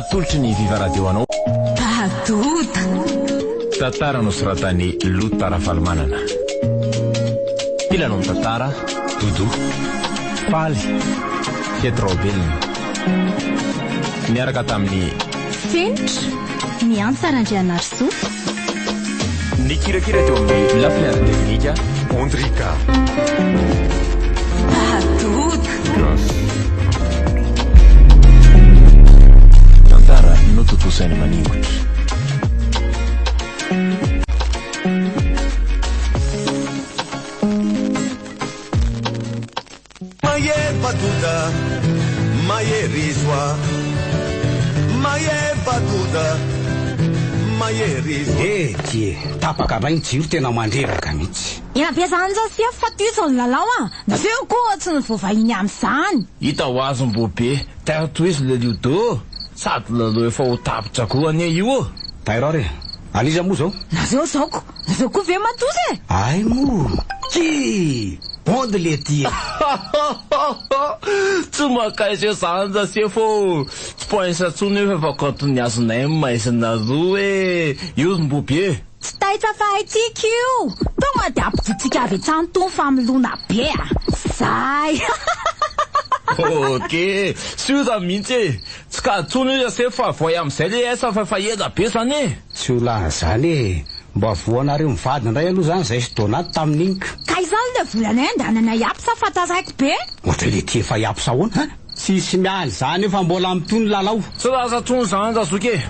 Natolotry ny Viva Radio anao. Badota. Tantara nosoratan'i Lota Rafalimanana. Mpilalao ny tantara, Doudou. Faly, Fety Raobelina. Niaraka tamin'i. Fenitra, Miantsa Randrianarisoa. Nikirakira teo amin'ny lafiny ara-teknika, Ondrika. Badota. Tantara notontosain'i Maningotra. Mahery Badoda, mahery izy hoa. Mahery Badoda, mahery izy hoa. Eh tie, tapaka indray ny jiro tena mandreraka mihitsy. Ela be zany zao sefo fa ty zao ny lalao a! Nareo koa tsy ny voavahiny amzany. Hita ho azy mbo be tairo tohizo le ludo sady lalao efa ho tapitra koa anie io ô! Tairo ary e! An'iza moa zao? Nareo zao ko! Nareo koa ve matory e? Ay moa! Ki! Bonde le ty e! Tsy mankaiza eo zany ra sefo ô! Tsy points intsony io fa efa kaontin'ny azonay ny maizina roa e! Io ry mboby e! Tsy taitra fa haintsika io! Tonga dia ampidintsika avy hatrany itony fa milona be a! Zay! Ok! Sûr mihitsy e! Tsy kajy intsony io ra sefo fa avoay amin'izay le S fa efa ela be zany e! Tsy ho lany zany e! Mba voanareo mivady indray aloha zany zay sy Donat tamin'iny ka. Ka izany le volanay andehanana hiaps fa taraiko be. Ohatra le ty efa hiaps ahoana an? Tsisy miala izany eo fa mbola mitohy ny lalao. Tsy lasa tsony zany razoky e!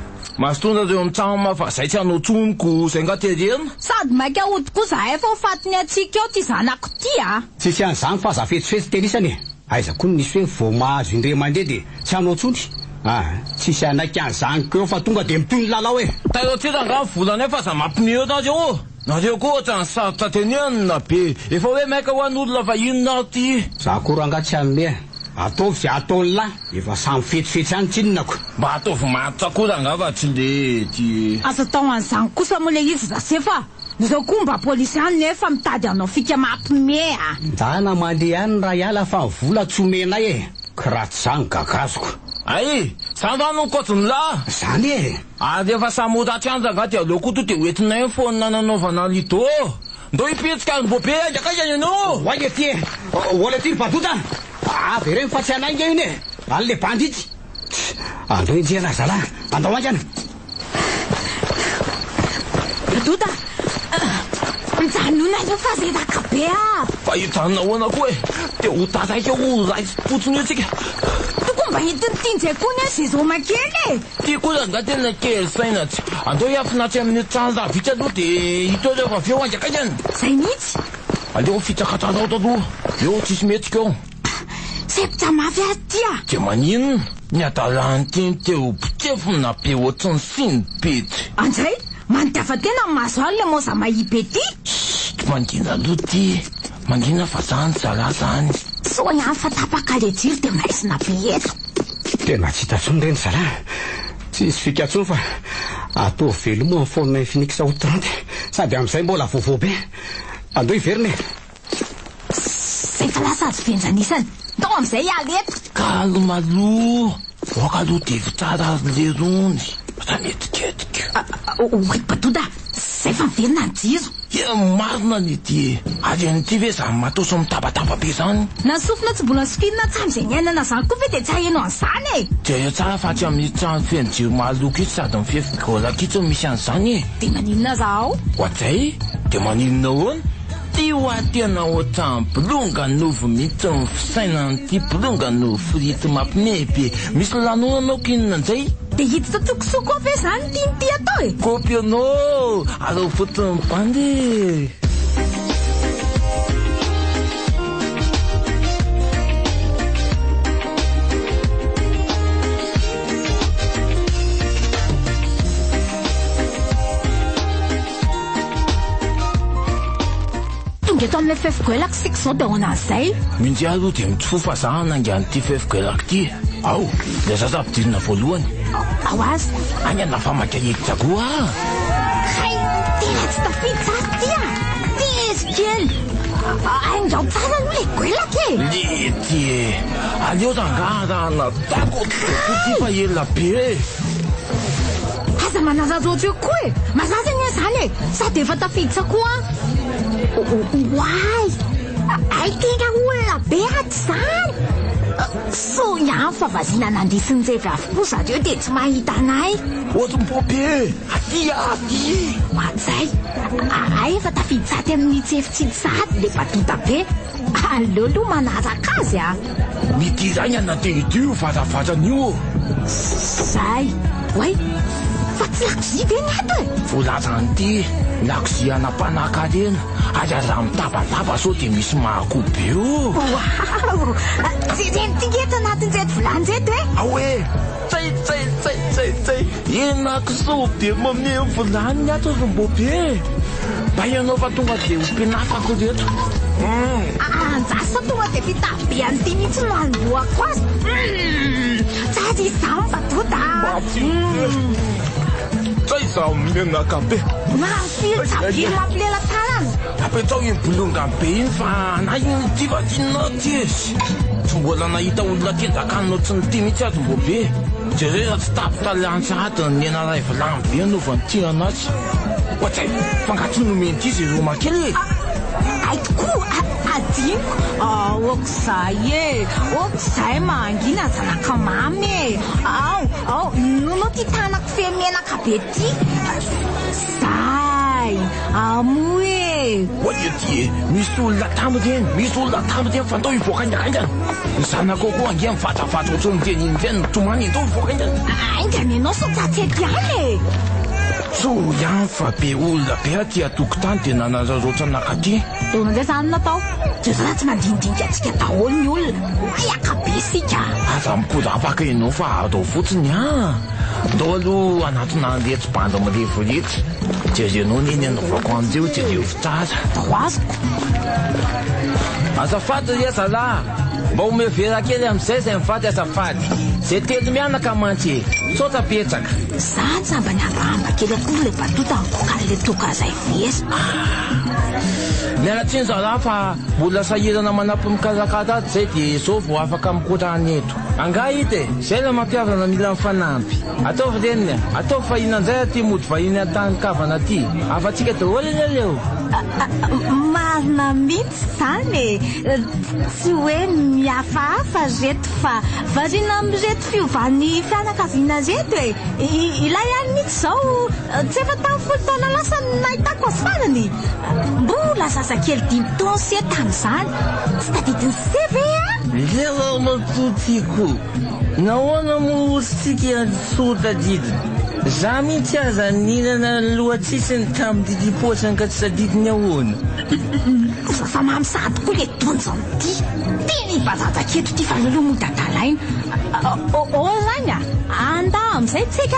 Mazotoa nareo mitsam fa zay tsy hanao tsony ko zay nga terena. Sady maika hody koa zahay fa ho fatin'ny hatsiaka eo ty zanako ty a! Tsisy an'izany fa aza fetsifetsy tenisany e! Aiza koa no nisy hoe vao mahazo indray mandeha dia tsy hanao intsony? Ah, tsisy hanaiky an'izany koa eo fa tonga dia mitohy ny lalao e! Tairo aty rangaha ny volanay fa aza mampime eo nareo ô! Nareo koa ohatran'ny sarotra tenenina be! Efa hoe maika hoa ny olona fa inona ary ty? Za koa rangaha tsy hanome a! Ataovy izay ataon'lah! Efa samy fetsifetsy ihany tsinona ko! Mba ataovy matotra koa rangaha fa tsy le ty e! Aza atao an'izany kosa moa le izy Rasefa a! Nareo koa mba polisy ihany nefa mitady hanao fika mampime a! Ndana mandeha any raha hiala fa ny vola tsy omenay e! Ka raha tsy zany gagaziko. Ay! Zany va no kaojin'lah? Zany e! Ary efa samy ho ratsy ihany rangaha dia aleo koa to dia hoentinay ny phone nanaovana lido. Ndao hipitsika any Bobe haingakaingana ianao! Oay aty e! Oay aty ry Badota a! Avereno fa tsy anay nge iny e! An'le bandy itsy! Andao henjehina ry zalahy! Andao haingana! Badota a! Mijanona aloha fa reraka be aho! Fa hijanona ahoana koa e! Dia ho taraiky eo ho raisim-potsiny eo tsika! Tokony mba entin'i Tinjay koa anie Jérôme kely e! Ty koa rangahy tena kely saina tsy. Andao hiafina atsy amin'ny trano ravitra aloha dia hita eo rehefa avy eo haingakaingana. Zay mihitsy. Aleo mifitsaka tsara ato aloha. Eo tsisy mihetsika eo. Sempotra mafy ary ty a! Dia maninona? Ny adalan'ity no te ho mpitsefona be ohatry ny siny be ty. Anjay! Mandiava tena ny maso any le moza mahia be ty. Chut! Mangina aloha ty. Mangina fa zany zalahy zany. Soa ihany fa tapaka le jiro dia maizina be eto. Tena tsy hita tsony reny zalahy a! Tsisy fika tsony fa ataovy veloma ny phone Infinix Hot 30 sady amin'izay mbola vaovao be. Andao hiverina e! Zay fa lasa azo vendranisany. Ndao amin'izay hiala eto. Calme aloha! Aoka aloha devo tsara ary lerony fa mihetiketika. Oay Badoda a! Zay fa miverina ny jiro. Tena marina ny ety e! Ary an'ity ve zany matoso mitabataba be zany? Na ny sofina tsy mbola sokirina hatramin'izay niainana zany koa ve dia tsy haheno an'izany e! Jereo tsara fa atsy amin'ny trano feno jiro mahaloko itsy sady mifefy goalaka itsy no misy an'izany e! Dia maninona za ao? Oadray! Dia maninona ahoana? Ty hoa tena ohatran'ny bolongan'ovy mihitsy ny fisainan'ity bolongan'ovy frity mampime be. Misy lanonana aoka inona indray? Dia hiditra an-tsokosoko ao ve izany ny tian'ity atao e? Kopy ianao! Alao fotsiny bandy e! Tonga eto amin'ilay fefy goelaka isika izao dia ahoana an'izay? Minjy aloha dia mitsofoha fa za hanainga an'ity fefy goelaka ity. Ao, ilay zaza ampidirina voalohany. Ao aza. Haingana fa maika hiditra koa ah. Hay, tena tsy tafiditra ary ity ah. Tery kely. Haingao tsara aloha ilay goelaka e. Lety e. Aleo rangaha raha nataoko ity fa ela be e. Aza manararaotra eo koa e! Marary anie izany e! Sady efa tafiditra koa an! Oay! Hay tena olona be ato izany! Soa ihany fa variana nandihy sy nirevy avokoa zareo dia tsy mahita anay. Odim-bobe e! Aty aho aty e! Oatsay! Hay efa tafiditra aty amin'itsy efitra itsy sahady ilay badota be! Aleo aloha manaraka azy a! Midira haingana dia hidio io varavarana io ô! Zay! Oay! Fa tsy lakozia ve ny ato e? Voalazan'ity, lakozia ana mpanakarena, ary aza mitabataba sao dia misy mahakoa be ô! Waouh! Jeren'ity nge eto anatin'ireto vilany ireto e! Ao e! Tsay tsay tsay tsay tsay! Henakisoa be mameno vilany ny ato ry Mbobe e! Mba ianao fa tonga dia ho pinafako ireto. Hum. Anjara tonga dia fitafy be an'ity mihitsy no hanombohako azy. Hum. Tsara izaho mba a. Hum. Tsay izaho menaka be. Mafilotra be mampilela-tanana. Apetraho iny bolongany be iny fa anay iny ity fa tianao ty e. Tsy mbola nahita olona tenda-kanina ohatran'ity mihitsy aho ry Mbobe. Jereo raha tsy tapitra lany sahady ny nena iray vilany be anaovan'ity anazy. Ohatray, fa nga tsy nomen'ity Jérôme kely e? Hay tokoa, adinoko. Aok'izay e, aok'izay mangina zanaka mamy e. Ao, ao, nono ty tanako feno menaka be ty. Zay, amoa e. Oay ety e, misy olona tamy ireny, misy olona tamy ireny fa ndao hivoaka haingankaingana. Ny zanakao koa ange mivatravatra ohatran'ny teny iny indray no mitomany e, ndao hivoaka haingana. Haingana ianao sao tsy atsy ihany e. Soa ihany fa be olona be aty an-tokotany dia nanararaotra nakaty. Inona indray izany no atao? Jereo raha tsy mandinidinika antsika daholo ny olona. Mayaka be isika. Aza mikorapaka ianao fa atao fotsiny an! Ndao aloha hanatona an'ireto bandy mirefo ireto. Jerenao anie ny anaovako an'ireo, jereo tsara. Atao azoko. Azafady ry zalahy, mba omeo vera kely amin'izay izay mivady azafady. Izay telo mianaka mantsy e! Misaotra betsaka. Za tsy mba niambahamba kely akory le batota nikoka an'le toaka zay very. Miala tsiny zalahy fa mbola sahirana manampy mikarakara ato zay dia zao vao afaka mikorana eto. Angaha hita e! Zay ilay mampihavana mila mifanampy. Ataovy reniny a! Ataovy fa inona indray aty mody vahiny an-tanin-kavana aty? Havantsika daholo anie ireo! Marina mihitsy izany e! Tsy hoe mihafahafa reto fa variana amin'ireto fiovan'ny fianakaviana ireto e! Ilay ihany mihitsy izao tsy efa tamin'ny folo taona lasa no nahitako azy farany! Mbola zazakely dimy taona se tamin'izany! Tsy tadidin'i se ve an? Lera tiako! Nahoana moa ozy tsika tsy ho tadidiny? Za mihitsy aza nihinana ny lohatsisiny tamin'ity paosiny ka tsy tadidiny ahoana? Loza fa mamy sahady koa le donjony ty! Tena hibazazaka eto ty fa aleo aloha mody adalaina. Oh rainy a! Andà amin'izay tsika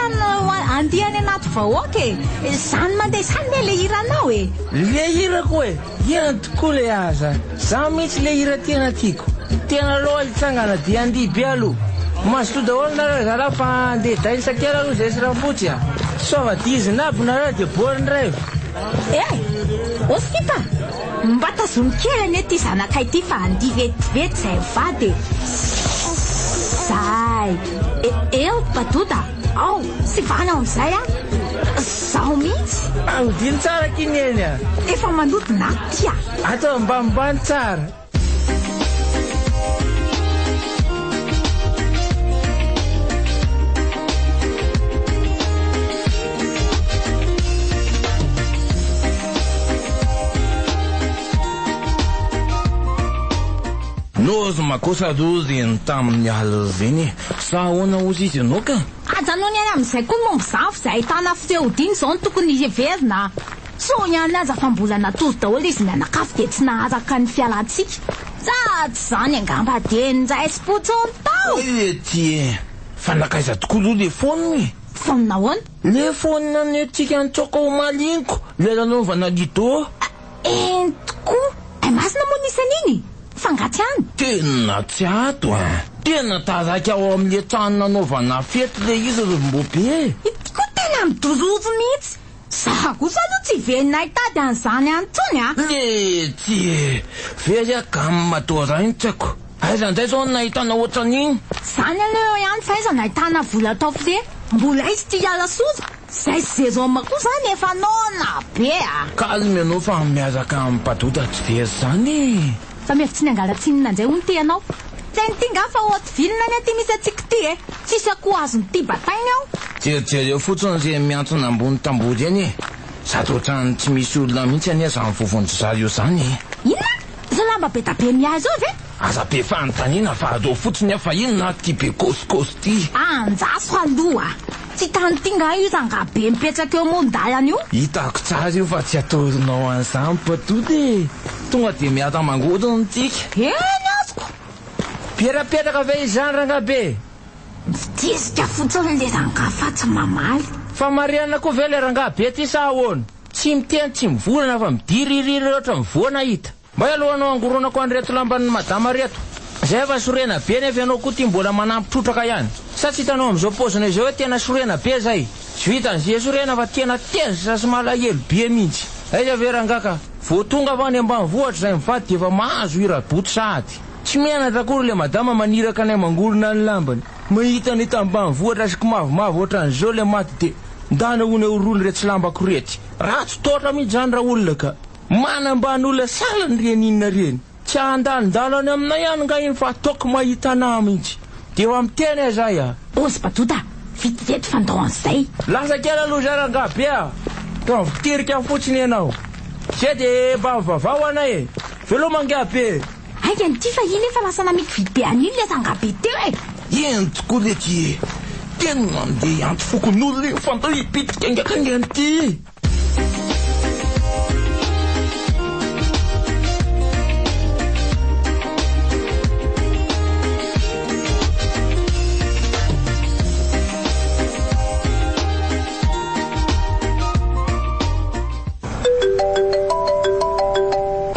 andiany anaty vahoaka e! Zany mandeha zany ve le hiranao e? Le hirako e! Eny tokoa le aza! Za mihitsy le hira tena tiako! Tena aloha hitsangana dia handihy be aloha! Mazotoa daholo nareo zalahy fa handeha dainsa kely aloha zay sy Rambotsy a! Soava dizina aby nareo dia bonne rêve! Eh! Oskipa! Mba tazomy kely anie ity zanakay ity fa handihy vetivety izay mivady e! Zay! Eo Badoda! Ao! Sivana ao amin'izay a! Zaho mihitsy! Anodino tsara akia Neny a! Efa manodina aty a! Atao ambanimbany tsara! Norma kosa aloha reny tamin'ny alina ireny e! Sa ahoana hozy izy ianao ka? Ajanony any amin'izay koa ny momba izany fa izay ahitana firehodina izao no tokony heverina a! Soa ihany aza fa mbola natory daholo izy mianakavy dia tsy naharaka ny fialantsika. Sady izany angamba dia niraisim-potsiny tao! Hoy ety e! Fa nankaiza tokoa aloha le phone e? Phone ahoana? Le phone nentintsika nitsoaka omaly iny ko, le nanaovana lido. Eny tokoa! Ay masina moa nisy an'iny? Fa nga tsy any? Tena tsy ato an! Tena taraiky ao amin'le trano nanaovana fety le izy ry Mbobe e! Ity koa tena midororo mihitsy! Za kosa aloha tsy hiverina hitady an'izany any intsony a! Letsy e! Very aho gamme doraintsako! Aiza indray izao no nahitana ohatran'iny? Zany aloha eo ihany fa aiza nahitana vola atao frais? Mbola aiza ity hiala soja? Zay sy Jérôme koa zany efa noana be a! Calme ianao fa miaraka amin'i Badoda tsy very zany e! Fa mihevitsy ny hangala-tsinona indray hono ty ianao. Tsy hain'ity nga fa haute ville anie ty misy antsika ity e! Tsisy akoho azon'ity bataina ao. Jerijereo fotsiny ireny miantona ambony tamboho ireny e! Sady ohatran'ny tsy misy olona mihitsy anie izany vovon-dry zareo izany e! Inona? Izao lamba be da be miahy izao ve? Aza be fanontaniana fa aleo fotsiny aho fa inona ary ity be kôsikôsy ity? Anjaso aloha! Tsy hitan'ity nga io rangahy be mipetraka eo amoron-dalana io? Hitako tsara io fa tsy atoronao an'izany Patody e! Tonga dia miara mangorona tsika. Eny azoko! Mpieraperaka ve izany rangahy be? Mitezika fotsiny le rangahy fa tsy mamaly. Fa marihana koa ve le rangahy be ty sa ahoana? Tsy miteny tsy mivolana fa midiririry ohatran'ny voana hita. Mbay aloha anao angoronako an'ireto lamban'ny madama reto. Zay efa sorena be nefa ianao koa ty mbola manampy trotraka ihany. Sa tsy hitanao amin'izao paozina izao hoe tena sorena be zay? Tsy vitan'izay sorena fa tena tezitra sy malahelo be mihitsy. Aiza ve rangaha ka? Vao tonga avy any ambanivohitra zay mivady dia efa mahazo hira-boto sahady. Tsy mianatra akory le madama maniraka anay mangorona ny lambany. Mahita ny eto ambanivohitra sy kimavomavo ohatran'izao le maty dia ndana hono ahorony retsy lambako retsy. Ratsy toatra mihitsy zany raolona ka. Manambany olona salany ireny inona ireny. Tsy handalondalo any aminay any nga iny fa ataoko mahita anah mihitsy. Dia efa miteny aza ahy a. Ozy Badoda, vetivety fa ndao an'izay. Lasa kely aloha zay rangahy be a. Toa mitirika fotsiny ianao. Zay dia mba mivavaha ho anay e. Veloma angahy be e. Haingana ity fa iny efa lasa namidy vide be an'iny ilay rangahy be teo e. Eny tokoa lety e. Tena mandeha hiantso fokonolona iny fa ndao hipitika haingankaingana ity e.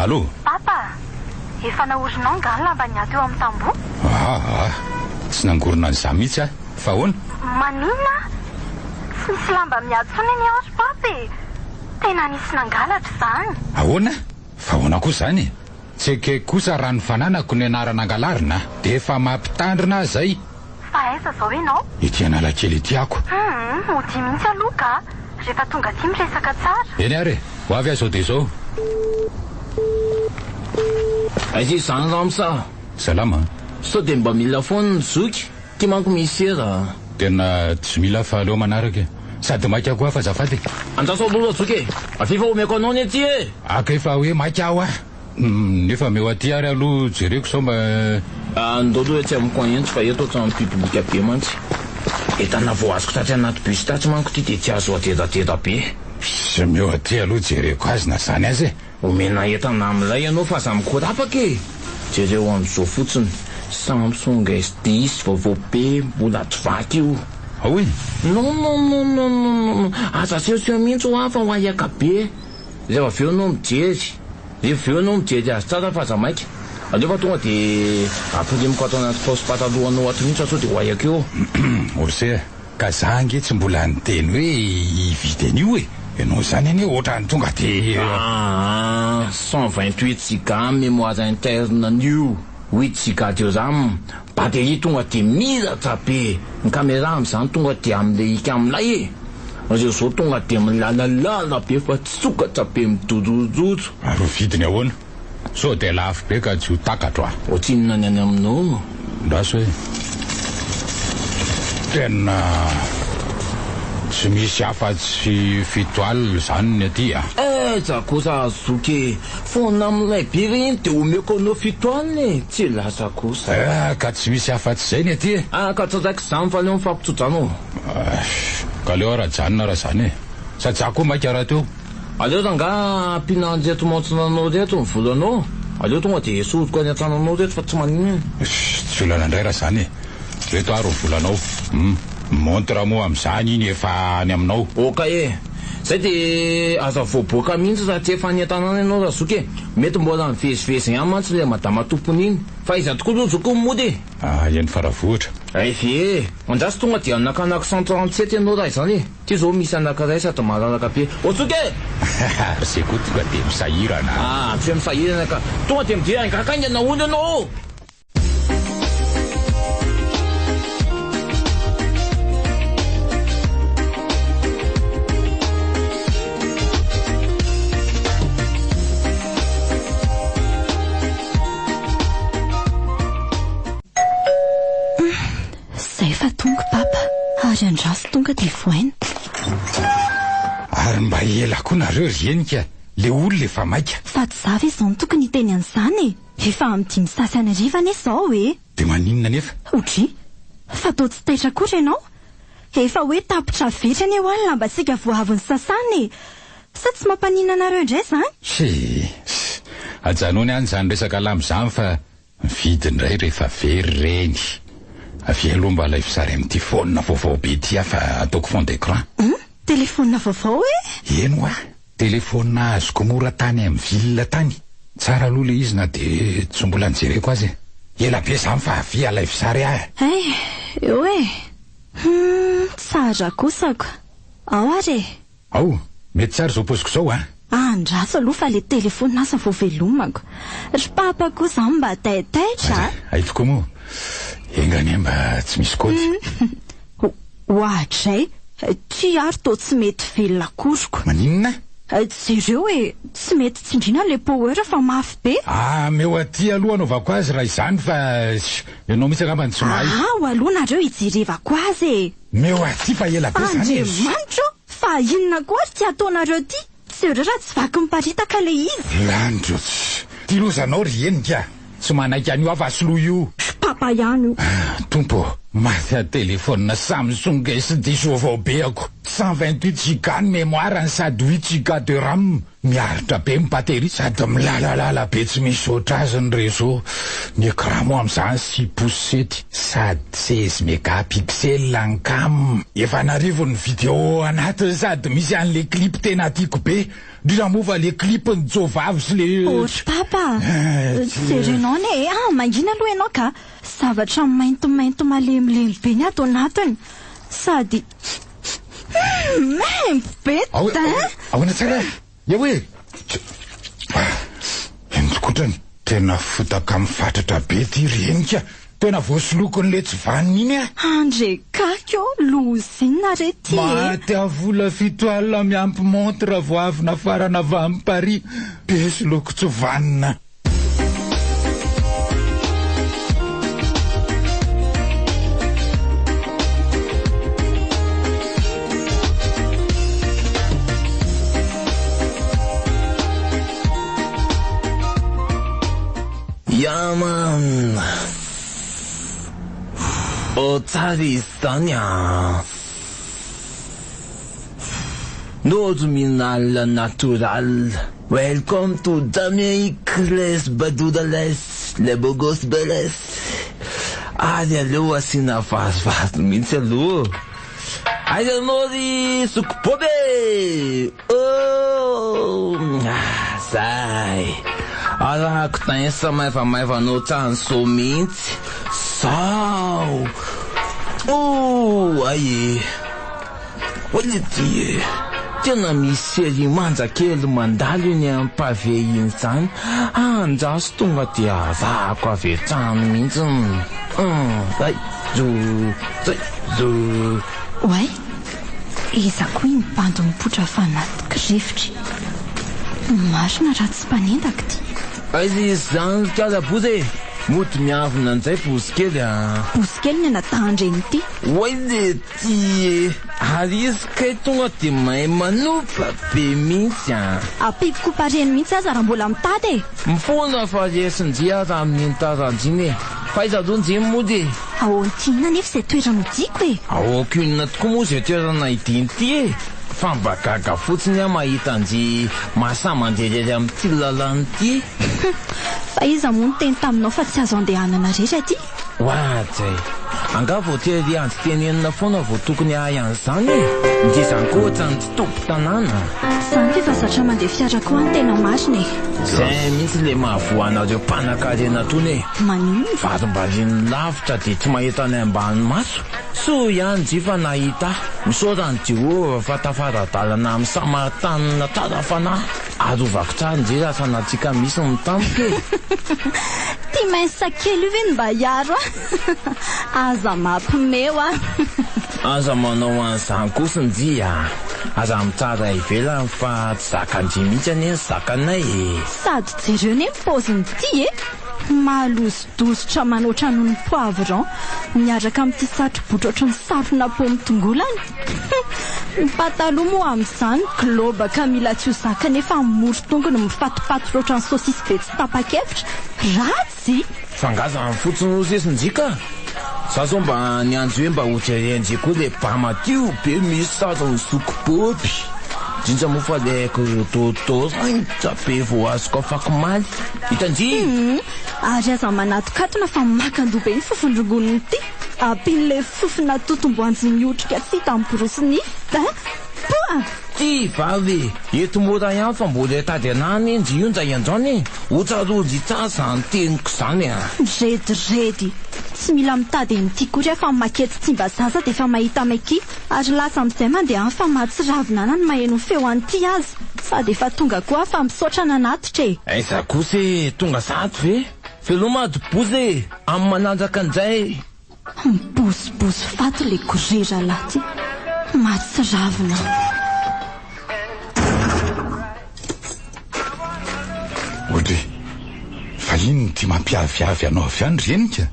Allô? Papa, efa naorinao nga ny lamban'ny ato eo amin'ny tamboho? Aa, tsy nangorona an'izaho mihitsy aho. Fa ahoana? Maninona? Tsy misy lamba miady intsony anie ao ry papa e! Tena nisy nangalatra izany. Ahoana? Fa ahoana kosa izany e? Tsy ekeko kosa raha ny fananako no ianarana angalarina a! Dia efa mampitandrina aho izay! Fa aiza izao ianao? Ety Analakely ety ako. Hum, modia mihitsy aloha ka! Rehefa tonga aty miresaka tsara. Eny ary e! Ho avy aho izao dia izao. Aiza izany Ramsa? Salama a! Sao dia mba mila foana ny zoky? Ty manko misy sera a! Tena tsy mila fa aleo manaraka e! Sady maika koa fa azafady e! Andraso aloha Razoky e! Avia fa omeko anao ny aty e! Aka efa hoe maika aho a! Nefa omeo aty ary aloha jereko sao mba. Andao aloha etsy amin'ny coin etsy fa eto ohatran'ny public be mantsy. Entana vao azoko tatsy anaty bus tatsy manko ity dia tsy azo adedadeda be. Fss omeo aty aloha jereko azy na zany aza e! Omena entana amin'ilay ianao fa aza mikorapaka e! Jereo amin'izao fotsiny, Samsung S10 vaovao be mbola tsy vaky io. Ao e! Non non non non non non, aza asehoseho mihitsy hoa fa ho ahiaka be. Rehefa avy eo ianao mijery, rehefa avy eo ianao mijery azy tsara fa aza maika. Aleo fa tonga dia ampirimiko ato anaty paosy patalohanao ato mihitsy fa sao dia ho ahiaka eo. Orse a! Ka za ange tsy mbola niteny hoe hividy an'io e! Ianao izany anie ohatran'ny tonga de. Aa 128 giga mémoire interne an'io, huit giga de ram, batterie tonga de miratra be, ny caméra amin'izany tonga de amin'le hika milay e! Réseau tonga de milalalala be fa tsy sokatra be midodododro. Ary ho vidiny ahoana? Sao dia lafo be ka tsy ho takatro a! Ohatrinona ny any aminao? Andraso e! Tena tsy misy afa-tsy 70 izany ny aty a! Aiza kosa zoky e! Foana milay be ve iny dia omeko anao 70 e! Tsy lasa kosa. Eh, ka tsy misy afa-tsy izay ny aty e! Ah, ka tsy raiko izany fa aleo mifampitso-drano. Ka aleo ary ajanona raha izany e! Sady za koa maika rahateo. Aleo rangaha ampiana an'ireto montre-nanao ireto ny volanao, aleo tonga dia esoriko any an-tranonao ireto fa tsy maninona. Tsy olana indray raha izany e! Ireto ary ny volanao. Hum, montre moa amin'izany iny efa any aminao. Ok e! Zay dia aza voaboaka mihitsy raha tsy efa any an-tanàna ianao razoky e! Mety mbola mivezivezy ihany mantsy ilay madama tompony iny. Fa aiza tokoa aloha zoky no mody e? Ah, eny Faravohitra. Hay ve e! Andraso tonga dia nakanako 137 ianao raha izany e! Ty zao misy anakiray sady malalaka be. Otsoka e! Ry ze koa tonga dia misahirana. Ah, tsy hoe misahirana ka. Tonga dia mijery angaha haingana hono ianao ô! Ary andraso tonga dia vohaina. Ary mba ela koa nareo ry henika, le olona efa maika. Fa tsy za ve izao no tokony hiteny an'izany e! Efa amin'ny dimy sasany hariva anie izao e! Dia maninona anefa? Odry, fa toa tsy taitra akory ianao? Efa hoe tapitra very anie hoa ny lambantsika vao avy nisasana e! Sa tsy mampaninona anareo indray izany? Tsia, ajanony any izany resaka lamba izany fa mividy indray rehefa very ireny. Avia aloha mba alaivo sary amin'ity phone vaovao be ity aho fa ataoko fond d'écran. Hum, telephone vaovao e? Eny hoa, telephone azoko mora tany amin'ny ville tany. Tsara aloha ilay izy na dia tsy mbola nijereko aza e. Ela be izany fa avia alaivo sary aho e. Hay, eo e. Hum, tsara kosako. Ao ary e. Ao, mety tsara izao paoziko izao an! Andraso aloha fa le telephone asa vao velomako. Ry papa koa zany mba taitaitra a! Hay tokoa moa, enga anie mba tsy misy kaody. Oadray, ty ary toa tsy mety velona akoriko. Maninona? Jereo e, tsy mety tsindriana le power fa mafy be. Ameo aty aloha anaovako azy raha izany fa ianao mihitsy angamba no tsy mahay. Ao aloha nareo hijerevako azy e! Meo aty fa ela be zany e! Andriamanitra ô! Fa inona koa ary ty ataonareo ty? Jereo raha tsy vaky miparitaka le izy. Landry ô! Ty lozanao ry henika! Tsy manaiky an'io aho fa soloy io! Ry papa ihany io. Tompo ô! Maty a telephone Samsung S10 vaovao be ako! 128 giga ny mémoire-ny sady 8 giga de ram! Miaritra be ny batterie sady milalalala be tsy misy ohatrazy ny réseau, ny écran moa amin'izany six pouces sept sady 16 méga pixel ny cam, efa an'arivony ny vidéo ao anatiny sady misy an'le clip tena tiako be, indrindra moa fa le clip ny jovavy sy le. Oh ry papa a! Jerenao anie e! Ah mangina aloha ianao ka! Zavatra maintimainty malemilemy be ny ato anatiny sady Maimbo be tin! Ahoana tsara e? Eo e! Henjikotrany, tena fotaka mifatratra be ity ry henika! Tena voasolokon'ilay tsy vanona iny ah! Andre kaky ô, loza inona re ity e? Maty aho vola 7 alina miampy montre vao avy nafarana avy any Paris, be soloko tsy vanona! Ya man! Oh tsara izy zany an! Norminal natural. Welcome to Jamaique les badoudales les bogos beles ary aleo asiana vazivazy mihitsy aloha Aiza ianao ry zoky Bob e! Oh! Zay! Arahako danse maivamaivana ohatran'izao mihitsy Zao! Oh! Ay e! Hoy ity e! Tena misy série manja kely mandalo eny amin'ny pavé iny izany, andraso tonga dia arahako avy hatrany mihitsy hum, zay zo, zay zo. Oay! Iza koa iny bandy mipoitra avy anaty kirefitra iny? Marina raha tsy mpanendaka ity. Aiza izy izany ry kala bozy e! Mody miavona an'izay bozy kely a! Bozy kely ny anadahan-dreny ity. Oay le Ty e! Ary izy kay tonga de mahay manopa be mihitsy an! Ampiko kopareny mihitsy aza raha mbola mitady e! Mifona fa resin-dry aza amin'iny taran-dry e! Fa aiza aloha njy mody e? Ahoako inona anefa izay toerana hodiako e? Ahoako inona tokoa moa izay toerana hidiany ity e? Fa mba gaga fotsiny aho mahita an-dry mahasahy mandeha irery amin'ity lalana ity. Fa iza moa niteny taminao fa tsy azo andehanana irery aty? Oadray! Angaha voatery hiandry tenenina foana vao tokony hahay an'izany e? Ndry izany koa ohatran'ny tsy tompon-tanàna. Izany ve efa zatra mandeha fiara koa any tena marina e? Zay mihitsy le mahavoa anareo mpanakarena tony e! Maninona? Varimbarian'ny lavitra dia tsy mahita ny ambany maso. Soa ihany njy fa nahita ahy. Misaotra an'i Jehovah fa tafara-dalana amin'ny Samaritanina tsara fanahy. Arovako tsara njy raha sanatria ka misy ny tampoka e! Ty mince kely io ve no mba hiaro ahy? Aza mampime hoa! Aza manao an'izany kosa njy a! Aza mitsara ivelany fa tsy zakan-dry mihitsy anie ny zakanay e! Sady jereo anie ny paoziny ity e! Malozodozotra manoatra noho ny poivron miaraka amin'ity satrobotra ohatry ny sarona paomy tongolany. Ny pataloha moa amin'izany globaka mila tsy ho zaka nefa moro-tongony mifatopatotra ohatran'ny saosisy be tsy tapa-kevitra. Ratsy! Fa nga zany fotsiny ozy izy njy ka! Za zao mba niandry hoe mba ho jeren-dry koa le ba madio be misy sarin'i zoky Boby. Indrindra moa fa le haiko dodo raingitra be vao azoko afakomaly. Hitan-dry? Humm, ary aza manatokatona fa makan-doha be ny fofon-drongoniny ity. Ampian'ilay fofona totom-boanjo miotrika tsy hita amin'ny borosy nify a! Poa! Ty vavy e! Eto mora ihany fa mbola hitady anah anie njy io njay androany e! Ho tsaroan-dry tsara zany teniko zany a! Rediredy! Tsy mila mitady an'ity kory aho fa maketsy Tsimbazaza dia efa mahita Maiky ary lasa amin'izay mandeha any fa mahatsiravina ana ny maheno ny feo an'ity aza! Sady efa tonga koa aho fa misaotra nanatitra e! Aiza kosa e! Tonga sahady ve? Veloma ry bozy e! Amin'ny manaraka indray! Mibozibozy faty le gorera lahy ty. Mahatsiravina. Audrey, fa inona ity mampiaviavy anao avy any ry henika?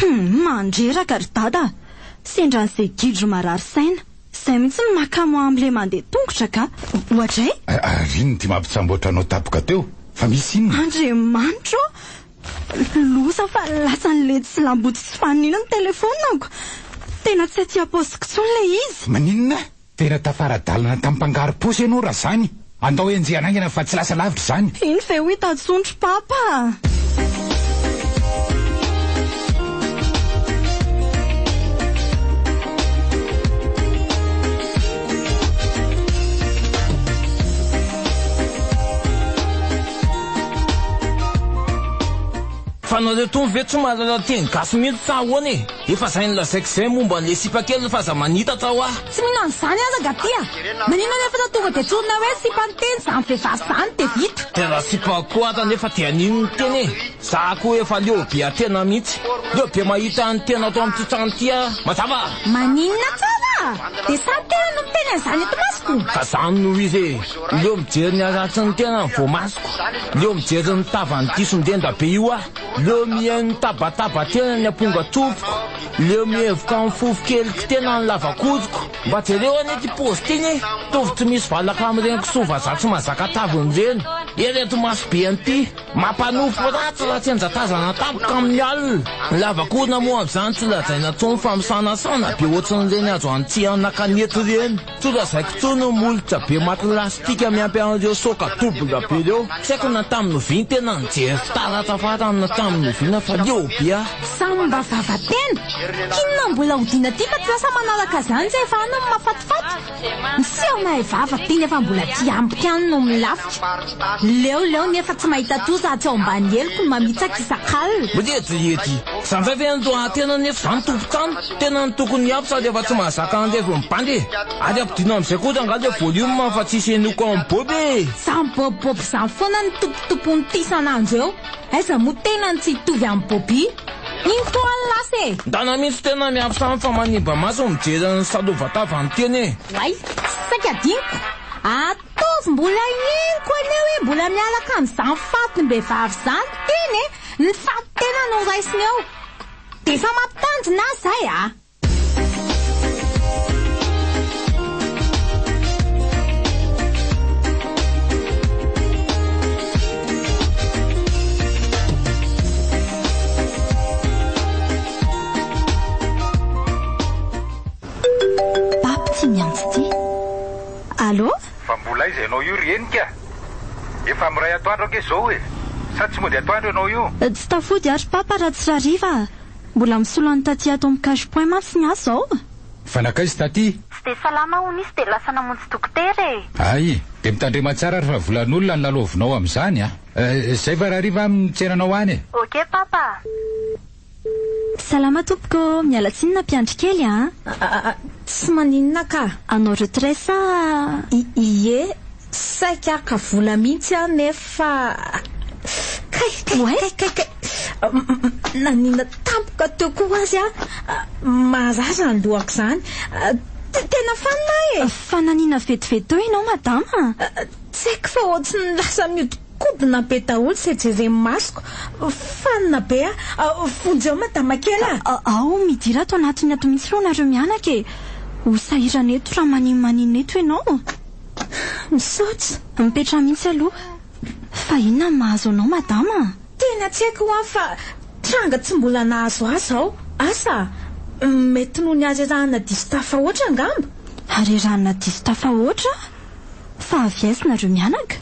Hum, mandreraka ry dada a! Sendra an'izay gidro marary saina. Izay mihitsy no mahakamo ahy amin'ilay mandeha tongotra ka! Oadray! Ary inona ity mampitsamboatra anao tampoka teo? Fa misy inona? Andriamanitra ô! Loza fa lasan'ilay tsy lamboty tsy fanina ny telefaoniko. Tena tsy aty am-paosiko intsony ilay izy. Maninona? Tena tafara-dalana tamin'ny mpangaro-paosy ianao raha izany. Andao henjehina haingana fa tsy lasa lavitra izany. Iny ve ho hita intsony ry papa a! Fa nareo tony ve tsy mahalala teny gasy mihitsy sa ahoana e? Efa zay nolazaiko zay momba an'le sipa kely fa aza manitatra hoa. Tsy mino an'izany aza nga ty a! Maninona nefa raha tonga dia tsorina hoe sipa niteny izany vehivavy izany dia vita. Tena sipa koa aza nefa dia anino ny teny e! Za koa efa leo be atena mihitsy. Leo be mahita ny tena ato amin'ity trano ity aho. Mazava? Maninona tsara? Dia sa tena no miteny an'izany eto masoko? Ka zany no izy e! Leo mijery ny haratsin'ny tena ny voamasoko. Leo mijery ny tavan'ity sondenda be io aho. Leo mihaino ny tabataba tena ny amponga tsofiko. Leo mihevoka amin'ny fofo keliko tena ny lavakodiko. Mba jereo anie ity paozy ity anie! Mitovy tsy misy valaka amin'ireny kisoa vazaha tsy mahazaka taviny ireny. Ireto maso be an'ity! Mampanofy ratsy raha tsy anjatazana tampoka amin'ny alina. Ny lavak'orona moa amin'izany tsy lazaina intsony fa misanasana be ohatran'ireny azo antsihana kanety ireny. Tsy lazaiko intsony ny molotra be maty lastika miampy an'ireo soka double be ireo. Tsy haiko na tamin'ny oviana tena nijery fitaratra farany na tamin'ny oviana fa leo be aho. Samy mba vava tena. K'inona mbola hodiana aty fa tsy lasa manaraka izany izay efa any no mahafatifaty. Miseho mahay vava ty nefa mbola ty amiko ihany no milafika. Leo leo nefa tsy mahita toa za tsy ao ambany heliko no mamitsaka isak'alina. Miediedy. Zany ndray ve no toa tena nefa zany tompon-trano? Tena ny tokony hiampy sady efa tsy mahazaka andevo ny bandy e! Ary ampidino amizay koa rangahy le volume fa tsisy henoko am bob e! Zany bob bob zany foana no tompotompon'ity isan'andro eo. Aiza moa tena no tsy hitovy amin'i Bobby? Iny toa ny lasa e! Ndana mihitsy tena miampy samy fa manimba maso mijery ny salovatavany teny e! Oay! Saika adinoko! Ataovy mbola henoko anie hoe mbola miaraka amin'izany fatim-behivavy izany tena e! Ny faty tena no raisiny eo! Dia efa mampitandrina aho izay a! Papy tsy miantso ity. Allô? Fa mbola aiza ianao io ry Henika? Efa amin'ny iray atoandro ange izao e! Sa tsy mody atoandro ianao io? Tsy tafody aho ry Papa raha tsy rariva a! Mbola misolo an'i Taty ato amin'ny cash point mantsy ny ahy zao. Fa nankaiza Taty? Tsy dia salama hono izy dia lasa namonjy dokotera e! Hay, dia mitandrema tsara ary fa volan'olona no lalaovinao amin'izany a! Izay fa rahariva aho mitsena anao any e! Ok papa! Salama tompoko, miala tsiny nampiandry kely a! Tsy maninona ka! Hanao retrait sa? Ie, saika haka vola mihitsy aho nefa kay kay kay kay kay naninona tampoka teo koa azy aho, marary izany lohako izany. Tena fanina aho e! Fa nanina vetivety teo ianao madama? Tsy haiko fa ohatry ny lasa mihodinkodina be daholo izay jeren'ny masoko. Fanina be aho. Vonjeo madama kely a! Ao, midira ato anatiny ato mihitsy aloha nareo mianaka e! Ho sahirana eto raha maninomaninona eto ianao. Misaotra. Mipetraha mihitsy aloha. Fa inona no mahazo anao madama? Tena tsy haiko hoa fa tranga tsy mbola nahazo ahy izao. Asa, mety noho ny harerahana diso tafahoatra angamba? Harerahana diso tafahoatra? Fa avy aiza nareo mianaka?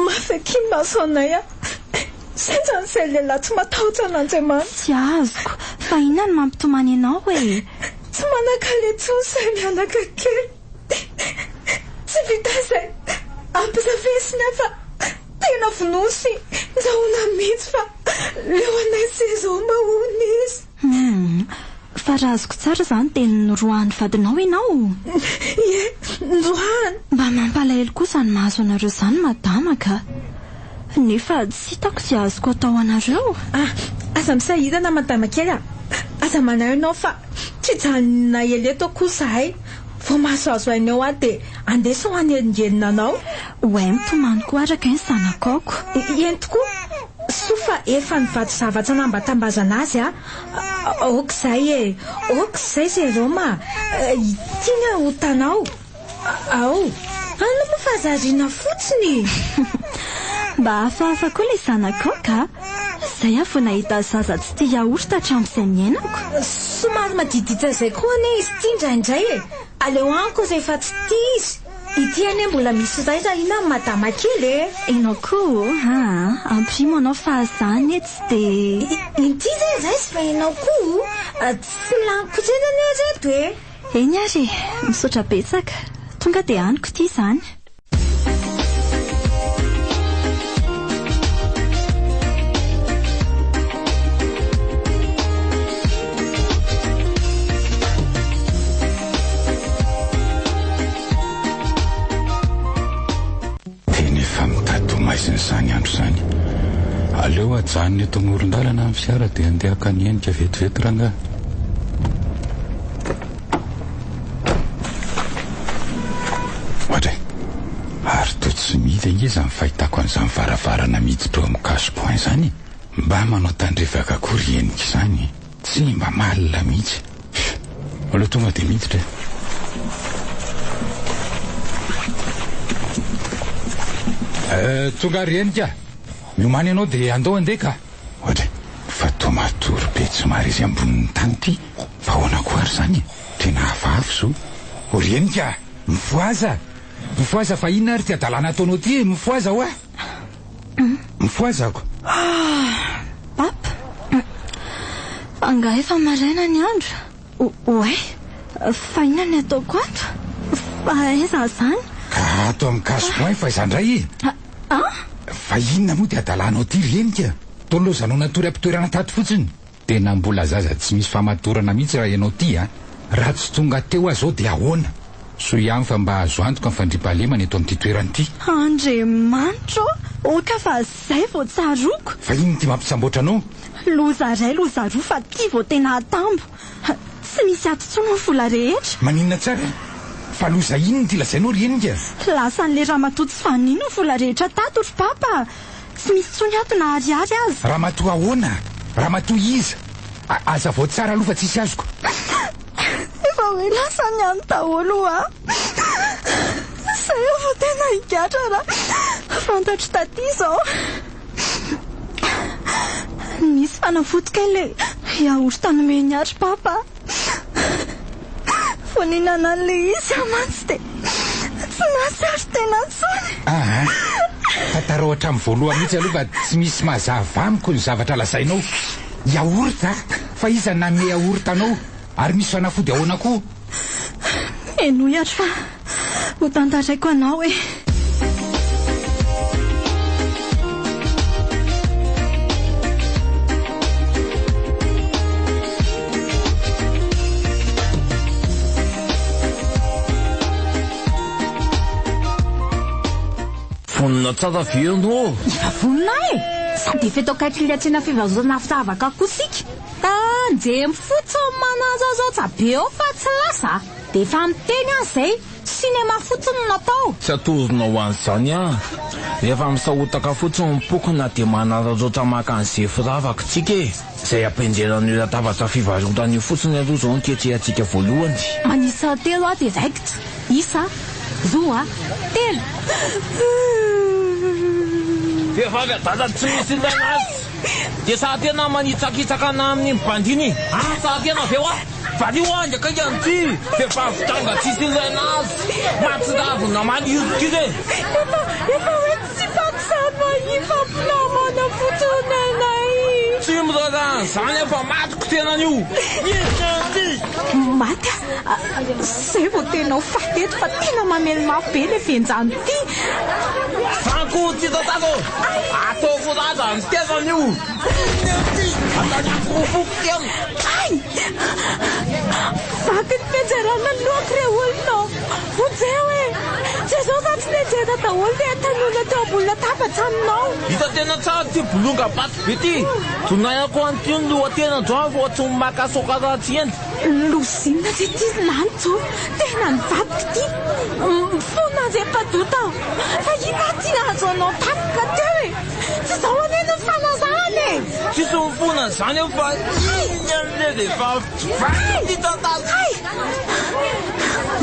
Mafy akia ny maso anay a! Sendran'izay lehilahy tsy matahotra an'Andriamanitra. Tsy azoko, fa inona no mampitomany anao e? Tsy manan-kaleha intsony izay mianaka kely. Tsy vitan'izay ampirafesiny aho fa tena vonoiny sy rahona mihitsy fa leo anay sy izao mahono izy. Hum, fa raha azoko tsara izany dia noroahan'ny vadinao ianao? Ie, noroahany. Mba mampalahelo koa izany mahazo anareo izany madama ka. Nefa tsy hitako izay azoko atao ho anareo. Ah, aza misahirana madama kely a! Aza manahy ianao fa tsy hijanona ela eto akory izahay. Vao mahazoazo aina eo aho dia andeha sao hanelingelina anao. Oay mitomany koa araka ny zanakaoko. Eny tokoa, soa fa efa nivady zavatra nambatambazana azy aho. Aoka izay e! Aoka izay Jérôme a! Ity ny ahotanao. Ao! Anona moa fa aza ariana fotsiny e! Mba hafahafa koa ilay zanakao ka! Izay aho vao nahita zaza tsy tia yaourt hatramin'izay niainako. Somary madiditra izay koa anie izy ity indraindray e! Aleo amiko rehefa tsy tia izy. Ity anie mbola misy iray raha ina amin'i madama kely e! Enao koa ô aa! Ampirimo anao fa za anie tsy dia. Inty ve raiso fa enao koa o! Tsy laniko ireny anie ireto e! Eny ary e! Misaotra betsaka. Tonga dia haniko ity izany. Tena efa mitady ho maizina izany andro izany. Aleo ajanona eto amoron-dalana ny fiara dia andeha haka ny henika vetivety rangahy. Oadray! Ary toa tsy mihidy ange izany fahitako an'izany varavarana miditra eo amin'ny cash point izany e! Mba manao tandrevaka koa ry henika izany e! Tsy mba malina mihitsy. Aleo tonga dia miditra e. Eh, tonga ary henika. Miomàna ianao dia andao handeha ka. Oadray, fa toa matory be tsy mahare izay ambonin'ny tany ity. Fa ahoana koa ary izany e? Tena hafahafa izao. O ry henika, mifohaza! Mifohaza fa inona ary ity hadalana ataonao ity e? Mifohaza hoa! Mifohazako. Ah! Papa! Fa angaha efa maraina ny andro? Oay! Fa inona ny ataoko ato? Fa aiza izany? Ka ato amin'ny cash point fa aiza indray e? Ah! Fa inona moa ity hadalanao ity ry henika? Toa nilaozanao natory am-pitoerana tato fotsiny. Tena mbola zaza tsy misy famatorana mihitsy raha ianao ity a! Raha tsy tonga teo aho izao dia ahoana? Soa ihany fa mba azo antoka ny fandriampahalemana eto amin'ity toerana ity. Andriamanitra ô! Oka fa zay vao tsaroako! Fa inona ity mampisamboatra anao? Loza iray loza roa fa ity vao tena atambo! Tsy misy ato intsony ny vola rehetra! Maninona tsara? Fa loza inona ity lazainao ry henika? Lasan'ilay ramatoa tsy fanino ny vola rehetra tato ry papa! Tsy misy intsony ato na ariary aza! Ramatoa ahoana? Ramatoa iza? Hazavao tsara aloha fa tsisy azoko. Efa hoe lasa ny any daholo hoa. Zay aho vao tena higadra raha fantatro taty izao. Nisy fanafody kay ilay yaourt nomeny ahy ry papa. Vao nihinana an'ilay izy aho mantsy dia tsy nahatsiaro tena intsony. Aa! Tantarao hatramin'ny voalohany mihitsy aloha fa tsy misy mazava amiko ny zavatra lazainao. Yaourt a! Fa iza nanome yaourt anao? Ary misy fanafody ahoana koa? Henoy ary fa ho tantaraiko anao e! Vonona tsara ve ianao? Efa vonona aho e! Sady efa eto akaikin'ilay tsena fivarotana firavaka koa isika. Anjely fotsiny manararaotra be eo fa tsy lasa a! Dia efa miteny aho izay, cinéma fotsiny no natao. Tsy atoronao an'izany aho. Rehefa misahotaka fotsiny ny pokona dia manararaotra maka an'izay firavaka tsika e! Izay ampianjeran'io latabatra fivarotana io fotsiny aloha izao no ketrehantsika voalohany. Manisa telo aho dia raikitra. Isa, roa, telo. Vehivavy adala tsy misy ilaina azy. Dia sahy tena manitsakitsaka anà amin'iny bandy iny. Sahy tena ve hoa? Valio haingakaingana ity vehivavy janga tsisy ilaina azy. Mahatsiravina maniry ity re. Efa, efa hoe tsy sipako izany fa hifampinamana fotsiny anay. Tsy miraharaha an'izany aho fa matiko tenany io. Inona ity? Maty aho. Zay vao tena ho faty eto fa tena mamely mafy be ilay venjano ity. Zany koa tsy tantara ô. Ataoko raza ny tenany io. Inona ity? Andaniako foko tena. Hay! Vaky ny fianjerana ny lohako re olona ô! Vonjeo e! Jereo fa tsy nianjera daholo ilay tanora teo ambony latabatra aminao. Hita tena tsara ity bolonga bato be ity. Donahiko an'ity ny lohatena androany vao tsy maka soka ratsy eny. Lozinina ve ity ry lanitra ô! Tena nivadika ity. Mifona re Mpadoto a! Fa inona ary ity nahazo anao tampoka teo e? Tsy izao anie no nifanarahana e! Tsisy mifona an'izany eo fa iny an'ilay vehivavy tsy vaky ity tantara. Hay!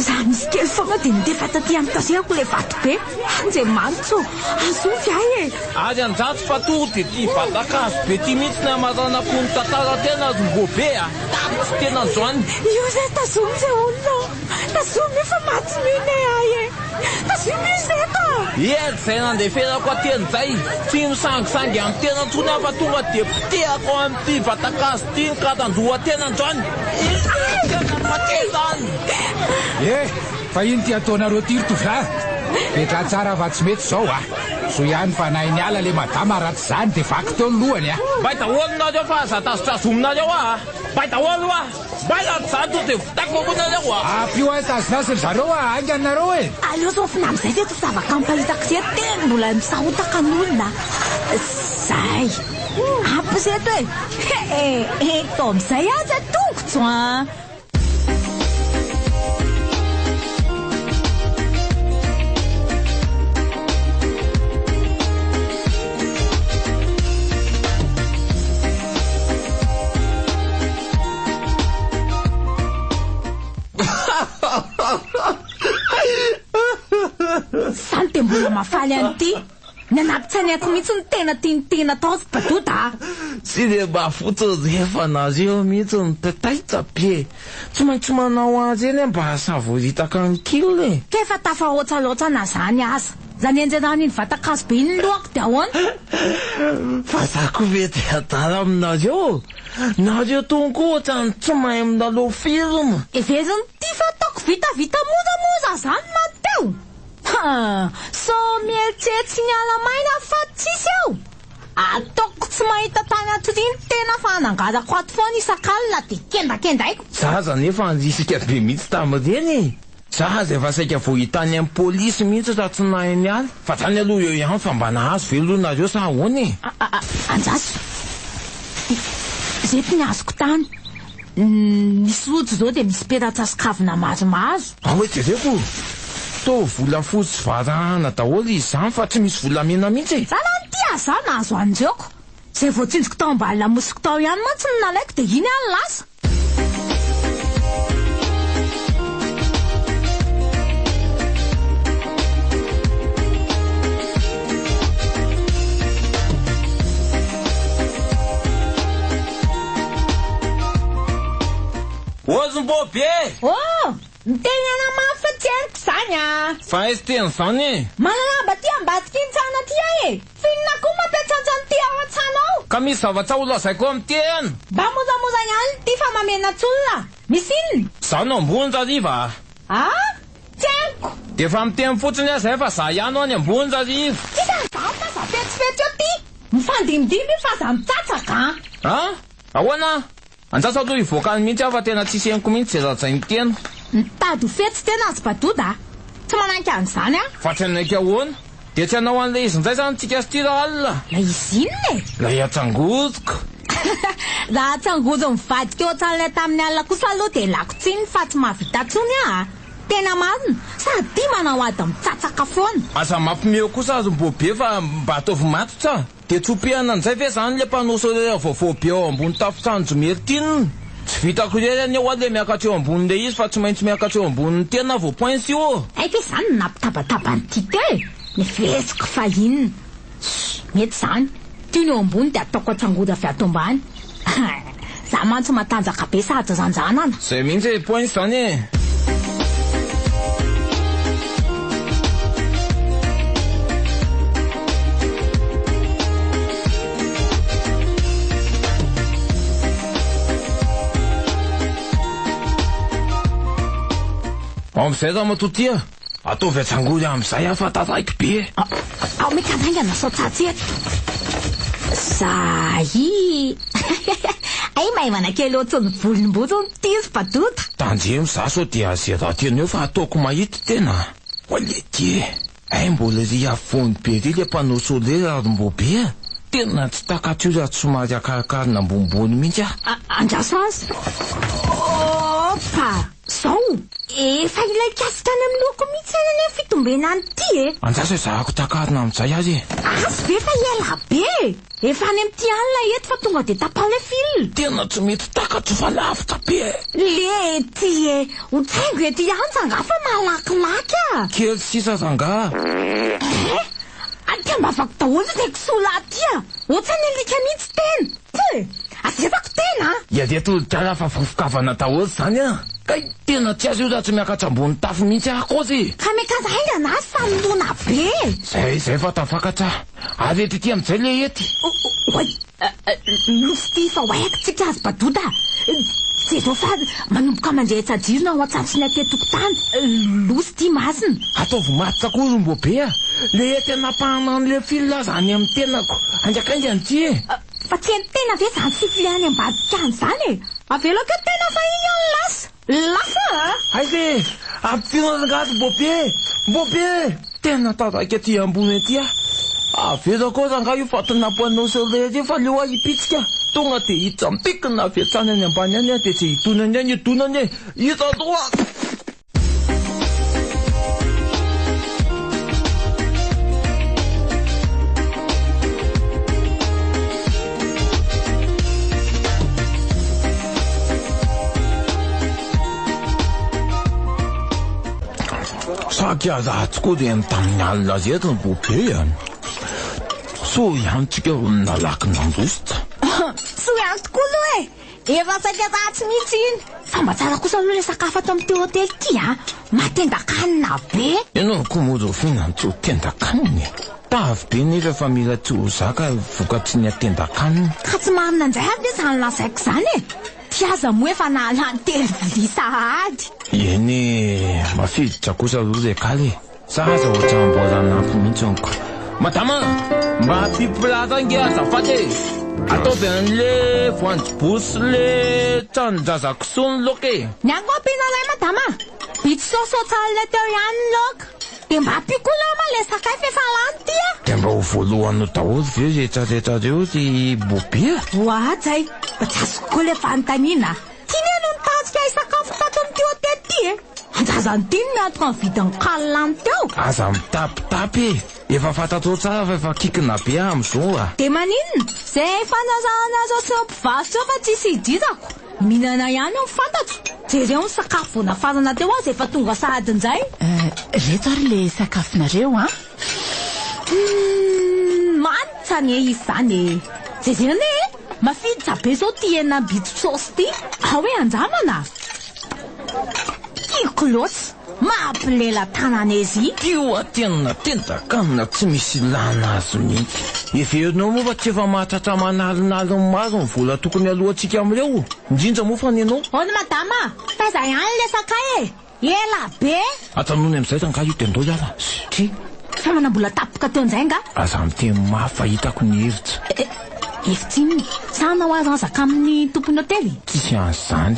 Raha misy kely foana dia nitefa taty amin'ny tarehiko ilay vato be. Andriamanitra ô! Azovy ahy e! Ary andraso fa tonga dia ity vatan-kazo be ity mihitsy ny hamaranako ny tantara tena ry Mbobe a! Tapitra tena androany. Io re tazomy re olona ô! Tazomy io fa maty mine ahy e! Tazomy io ireto a! Hery izay nandeferako ateny izay, tsy misangisangy amin'ny tena intsony aho fa tonga dia potehako ao amin'ity vatan-kazo ity ny karandoha tena androany. Inona tena maty izany? Eh! Fa ino ty ataonareo ty ry tovolahy? Petraha tsara fa tsy mety izao a! Soa ihany fa nahay niala le madama raha tsy izany dia vaky teo ny lohany a! Mbay daholo nareo fa aza tazotrazominareo aho a! Mbay daholo a! Mbay raha tsy izany to dia vitako koa nareo a! Ampio ahy tazona azy ry zareo a! Haingana nareo e! Aleo sofina amin'izay ireto firavaka ampahitako ireto tena mbola misahotaka ny olona a! Zay! Ampy ireto e! He! Eto amin'izay aza tongotro an! Zany dia mbola mahafaly an'ity. Ny anapitsainy ato mihitsy no tena tian'i Tiana atao ry Badoda a! Tsy dia mba fotsiny rehefa nareo mihitsy no taitaitra be. Tsy maintsy manao azy eny mba hahasavoritaka ny kil e! K'efa tafahoatra loatra na zany aza. Raha nianjerana iny vatan-kazo be iny ny lohako dia ahoana? Fa za koa ve dia adala aminareo? Nareo tony koa ohatran'ny tsy mahay milalao film. Heverin'ity fa ataoko vitavita moramora zany Mateo? Ha! Sao mieritreritsy ny ala maina fa tsisy eo! Ataoko tsy mahita tany atoriana tena fa hanangarako ato foana isak'alina dia kendakendaiko. Za aza nefa nirisika be mihitsy tamin'ireny e! Za aza efa saika vao hita any amin'ny polisy mihitsy raha tsy nahay niala. Fa zany aloha eo ihany fa mba nahazo ve aloha nareo sa ahoana e? Andraso! Ireto ny azoko tany. Misy rojo izao dia misy peratra sy kavina maromaro. Ao hoe jereko! Toa volafotsy sy varahana daholo izy izany fa tsy misy volamena mihitsy e! Zala an ity aza zaho nahazo an'ireoko. Izay voatsinjoko tao ambany lamosiko tao ihany mantsy no nalaiko dia iny aho no lasa. Ozombo be! Oh! Miteny ana mafy fa tsy henoko izany a! Fa aiza teny izany e? Manalamba aty ambadika iny trano aty aho e! F'inona koa mampiantsantsa an'ity ao an-trano ao? Ka misy zavatra ho lazaiko amin'ny tena! Mba moramora ihany ity fa mamenatr'olona! Misy inona? Izaho no ambony Rariva a! Ah! Tsy henoko! Dia efa miteny fotsiny aho izay fa izaho ihany no any ambony Rariva! Tsisy an'izany fa aza fetsifetsy eo ity! Mifandimbindimby io fa aza mitsatsaka an! Ah! Ahoana? Andraso aloha hivoaka any mihitsy aho fa tena tsisy henoko mihitsy izay lazain'i tena. Mitady ho fetsy tena azy Badoda a! Tsy manaiky an'izany aho. Fa tsy hanaiky ahoana? Dia tsy hanao an'ilay izy indray izany tsika sy ty rahalina? Ilay izy inona e? Ilay atsangoriko. Raha tsy angozo mivadika ohatran'ilay tamin'ny alina kosa aloha dia lako tsiny fa tsy mahavita intsony aho a! Tena marina, sady tia manao ady mitsatsaka foana. Aza mampimeo kosa ry Mbobe fa mba ataovy matotra a! Dia tsopihana an'izay ve zany le panneau solaire vaovao be ao ambony tafontrano Jomertine? Tsy vitako irery anie hoa le miakatra eo ambonin'le izy fa tsy maintsy miakatra eo ambonin'ny tena vao poince io ô! Hay ve zany no nampitabataba an'ity teo e! Ny fihetsiko fa inona? Shh! Mety zany. Ty no eo ambony dia ataoko atsangoda avy ato ambany. Za mantsy matanjaka be sady ranjanana. Zay mihitsy e, poince zany e! Ao amizay ramatoa ty a! Ataovy atsangory amin'izay aho fa taraiky be e! Ao mety hanaingana sao tsatsy eto. Zahi! Hay maivana kely ohatry ny volom-borona ity ry Badoda. Tandremo za sao dia ze raha tena eo fa ataoko mahita tena. Oaletie e! Hay mbola ery afovoany be ery le panneau solaire ary mbo be a! Tena tsy takatro io raha tsy somary akarikarina ambonimbony mihitsy aho. Andraso aza. Opa! Zao! Efa ilay kasika any amin'ny lohako mihitsy any anie fitombenany ity e! Andraso ezahako takarina amin'izay ary e! Azo ve fa ela be e! Efa any amin'ity alina eto fa tonga dia tapaho ilay fil! Tena tsy mety takatro fa lavitra be e! Lety e! Ho tsaingo eto ihany zangah fa malakilaky a! Kely sisa zangah! Eh! Aty ambavako daholo izay kisoa lahy aty a! Ohatran'ny alika mihitsy tena! Tsia! Averako tena a! Ireto olon-tsara fa vovokavana daholo izany an! Kay tena tsy azo io raha tsy miakatra ambony tafo mihitsy aho kosa e! Ka miakatra haingana aho fa milona be e! Zay zay fa tafakatra ary ety ity amin'izay le ety! Oay! Lofo ty fa oay tsika azy badoda a! Jereo fa manomboka mandrehitra jiro na ao an-tsatriny aty an-tokotany! Loza ity masina! Ataovy matotra koa ry Mbobe a! Le ety anapahana an'le fil aza any amin'ny tenako! Haingakaingana ity e! Fa tsy hain'ny tena ve zany fifle any ambadika any zany e! Avelako eo tena fa iny any lasa! Lasa a! Hay ve e! Ampino rangahy ry Bobe e! Bobe e! Tena taraiky aty ambony aty aho! Avelako eo rangahy io fatina panneau solaire io fa aleo aho hipitsika! Tonga dia hitsambikina avy hatrany any ambany any aho dia izay hidonany any hidonany e! Iza aloha! Saika ratsy koa ireny tamin'ny alina ireto ny bobe a! Soa ihany tsika ro nalaky nandositra. Soa ihany tokoa aloha e! Efa saika ratsy mihitsy iny. Fa mba tsara kosa aloha ilay sakafo ato amin'ity hotely ity a! Mahatendakanina be. Ianao koa moa Rofina no tsy ho tendakanina e! Tavy be nefa fa mila tsy ho zaka vokatry ny hatendakanina. Ka tsy marina indray ary ve izany lazaiko izany e! Ty aza moa efa nahalany telo vilia sahady. Eny e! Mafilotra kosa aloha ry kala e! Sa aza ohatran'ny mbola hanampy mihitsy honko. Madama a! Mba ampio plat ange azafady e! Ataovy an'le voanjobory sy le tranon-jazakisoa ny laoka e! Ny ahy koa ampianao madama a! Vitsy saosy ohatran'ilay teo ihany ny laoka. Dia mba ampio koa lama ilay sakay f'efa lany ity a! Dia mba ho voalohany ho daholo ve rehetra rehetra reo ry Bobe a? Oadray! Mba tsy azoko koa ilay fanontaniana a! Tiany aloha ny tanjika hisakafo tato amin'ity hotely ity e! Anjazan'i Tiny miantoka ny vidin'ny kaly lany teo! Aza mitapitapy e! Efa fantatrao tsara fa efa kikina be aho amin'izao a! Dia maninona? Izay fanarahanareo sy ny mpivarotra eo fa tsisy idirako! Mihinana ihany no fantatro! Jereo ny sakafo vao nafarana teo aza efa tonga sahady indray! Reto ary le sakafonareo an! Humm! Manitra anie izy izany e! Jereo anie e! Mafilotra be zao ty hena bitro saosy ty! Ao hoe andramana! Tiako loatra! Mampilela tanana ezy! Ty oa tena tendakanina tsy misy ilana azy mihitsy. Heverinao moa fa tsy efa mahatratra aman'alinaliny maro ny vola tokony aloantsika amin'ireo? Indrindra moa fa ny anao. Hono madama a! Taiza ihany le sakay e! Ela be! Ajanony amin'izay rangahy io dia ndao hiala. Dry! Fa manambola tapoka teo indray nga? Aza miteny mafy fa hitako ny hevitra. Eh! Hevitra inona? Sa hanao hazanzaka amin'ny tompon'ny hotely? Tsisy an'izany.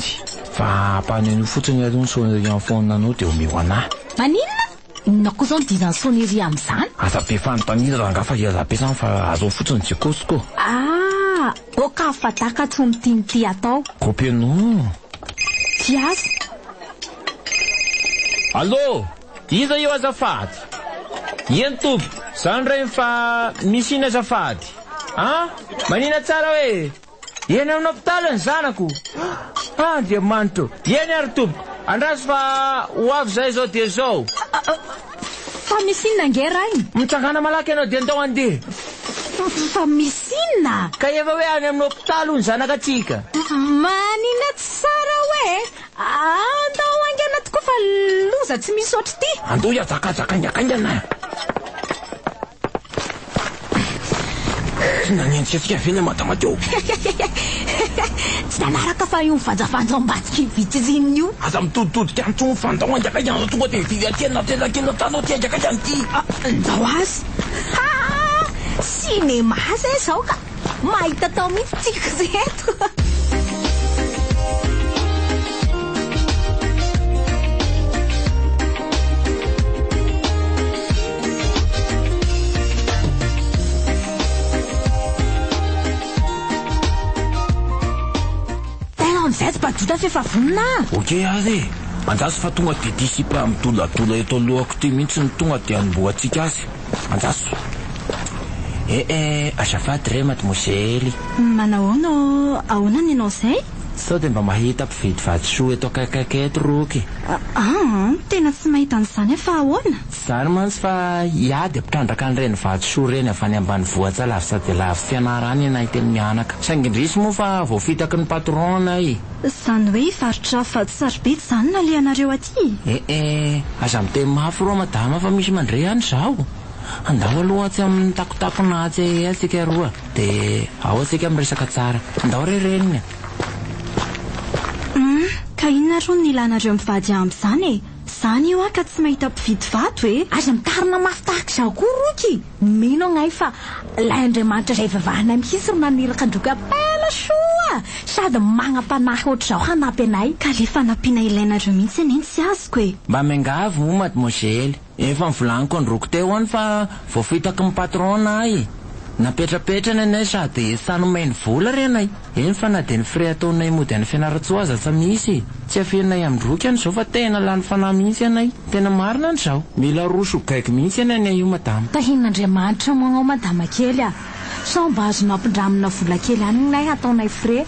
Fa ampaneno fotsiny aloha ny sonnerie amin'ny phone-nao dia omeo anah. Maninona? Inona koa izao ny idiran'ny sonnerie amin'izany? Aza be fanontaniana rangahy fa ela be izany fa aleo fotsiny izay kosiko. Ah! fa aoka afadaka tsy ny tian'ity atao. Copier-nous. Tsy azo. Allô, iza io azafady? Eny tompoko, za ndray fa misy ina azafady? An? Manina tsara hoe? Eny amin'ny hopitaly ny zanako. Andriamanitro. Eny ary tompoko, andraso fa ho avy zahay zao dia zao. Fa misy inona ange rainy? Mitsangàna malaky ianao dia ndao handeha. Fa misy inona? Ka efa hoe any amin'ny hopitaly hono zanakatsika. Manina tsara hoe? Andao haingana tokoa fa loza tsy misy ohatr'ity. Andao hiazakazaka haingankaingana. Tsy nanenjika antsika ve ilay madama teo? Tsy nanaraka fa io mivanjavanja ao ambadik'io vitrine io. Aza mitoditodika any intsony fa ndao haingakaingana fa tonga dia hividy aty anaty trano aty haingakaingana ity. Ndao aza. Ha! Cinéma zay izao ka! Mahita atao mihitsy tsika ireto. Tena amin'izay tsy badoda f'efa vonona ah. Ok ary e! Andraso fa tonga dia ity sipa midoladola eto alohako ity mihitsy no tonga dia hanombohantsika azy. Andraso. Eh eh, azafady re mademoiselle. Manahoana ô, ahoana ny anao izay? Sao dia mba mahita mpividy vatosoa eto akaikaiky eto roky? Aa, tena tsy mahita an'izany aho fa ahoana? Tsy izany mantsy fa hiady hampitrandraka an'ireny vatosoa ireny avy any ambanivohitra lavitra dia lavitra fianarana any ianay telo mianaka. Saingy indrisy moa fa voafitaky ny patron anay. Izany hoe hivarotra vato sarobidy izany no alehanareo aty? Eh eh, aza miteny mafy roa madama fa misy mandre any izaho. Andao aloha atsy amin'ny takotakona atsy atsika roa dia ao atsika miresaka tsara. Andao re reniny a. Hum, ka inona roa no ilanareo mivady ampy izany e? Izany io aho ka tsy mahita mpividy vato e! Aza mitarina mafy tahaka izao koa Roky! Mino agnay fa ilay Andriamanitra izay ivavahanay mihitsy no naniraka an-dRoky ampela soa sady magnam-panahy ohatr'izao hanampy anay. Ka le fanampiana ilainareo mihitsy anie no tsy azoko e! Mba miangavy moa mademoiselle, efa nivolaniko an-dRoky teo any fa voafitaky ny patron ahy. Napetrapetrany anay sady sa nomeny vola re anay. Eny fa na dia ny frais ataonay mody any Fianarantsoa aza tsa misy. Tsy afeninay amin-droky any izao fa tena lany fanahy mihitsy anay. Tena marina any izao. Mila roso gaigy mihitsy any anay io madama. Tahin'Andriamanitra moa agnao madama kely a! Sao mba azonao ampindramina vola kely any gnay hataonay frais?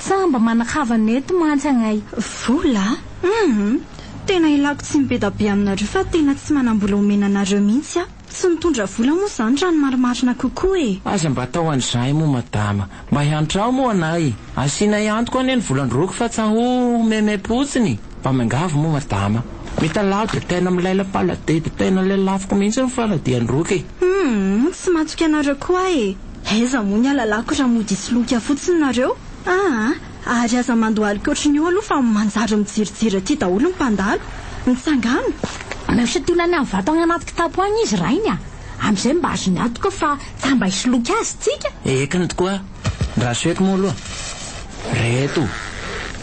Tsa mba manan-kavana eto mantsy agnay. Vola? Humm! Tena ilako tsy mibedabe aminareo fa tena tsy manam-bola omena anareo mihitsy aho. Tsy nitondra vola moa izany raha ny marimarina kokoa e! Aza mba atao an'izay moa madama. Mba hiantrao moa anay. Asianay antoko anie ny volan-droky fa tsa ho memem-potsiny. Mba miangavy moa madama. Mitalaho dia tena milaila-paladia dia tena lelafiko mihitsy ny faladian-droky e! Humm, tsy matoky anareo koa aho e! Aiza moa ny alalako raha mody hisoloky ahy fotsiny nareo? Aa, ary aza mandohalika ohatran'io aloha fa manjary mijerijery aty daholo ny mpandalo. Mitsangàna! Aleo santionany amin'ny vato agny anaty kitapo agny izy rainy a! Amizay mba azony antoka fa tsa mba hisoloky azy tsika. Ekiny tokoa. Ndraso eto moa aloha. Reto.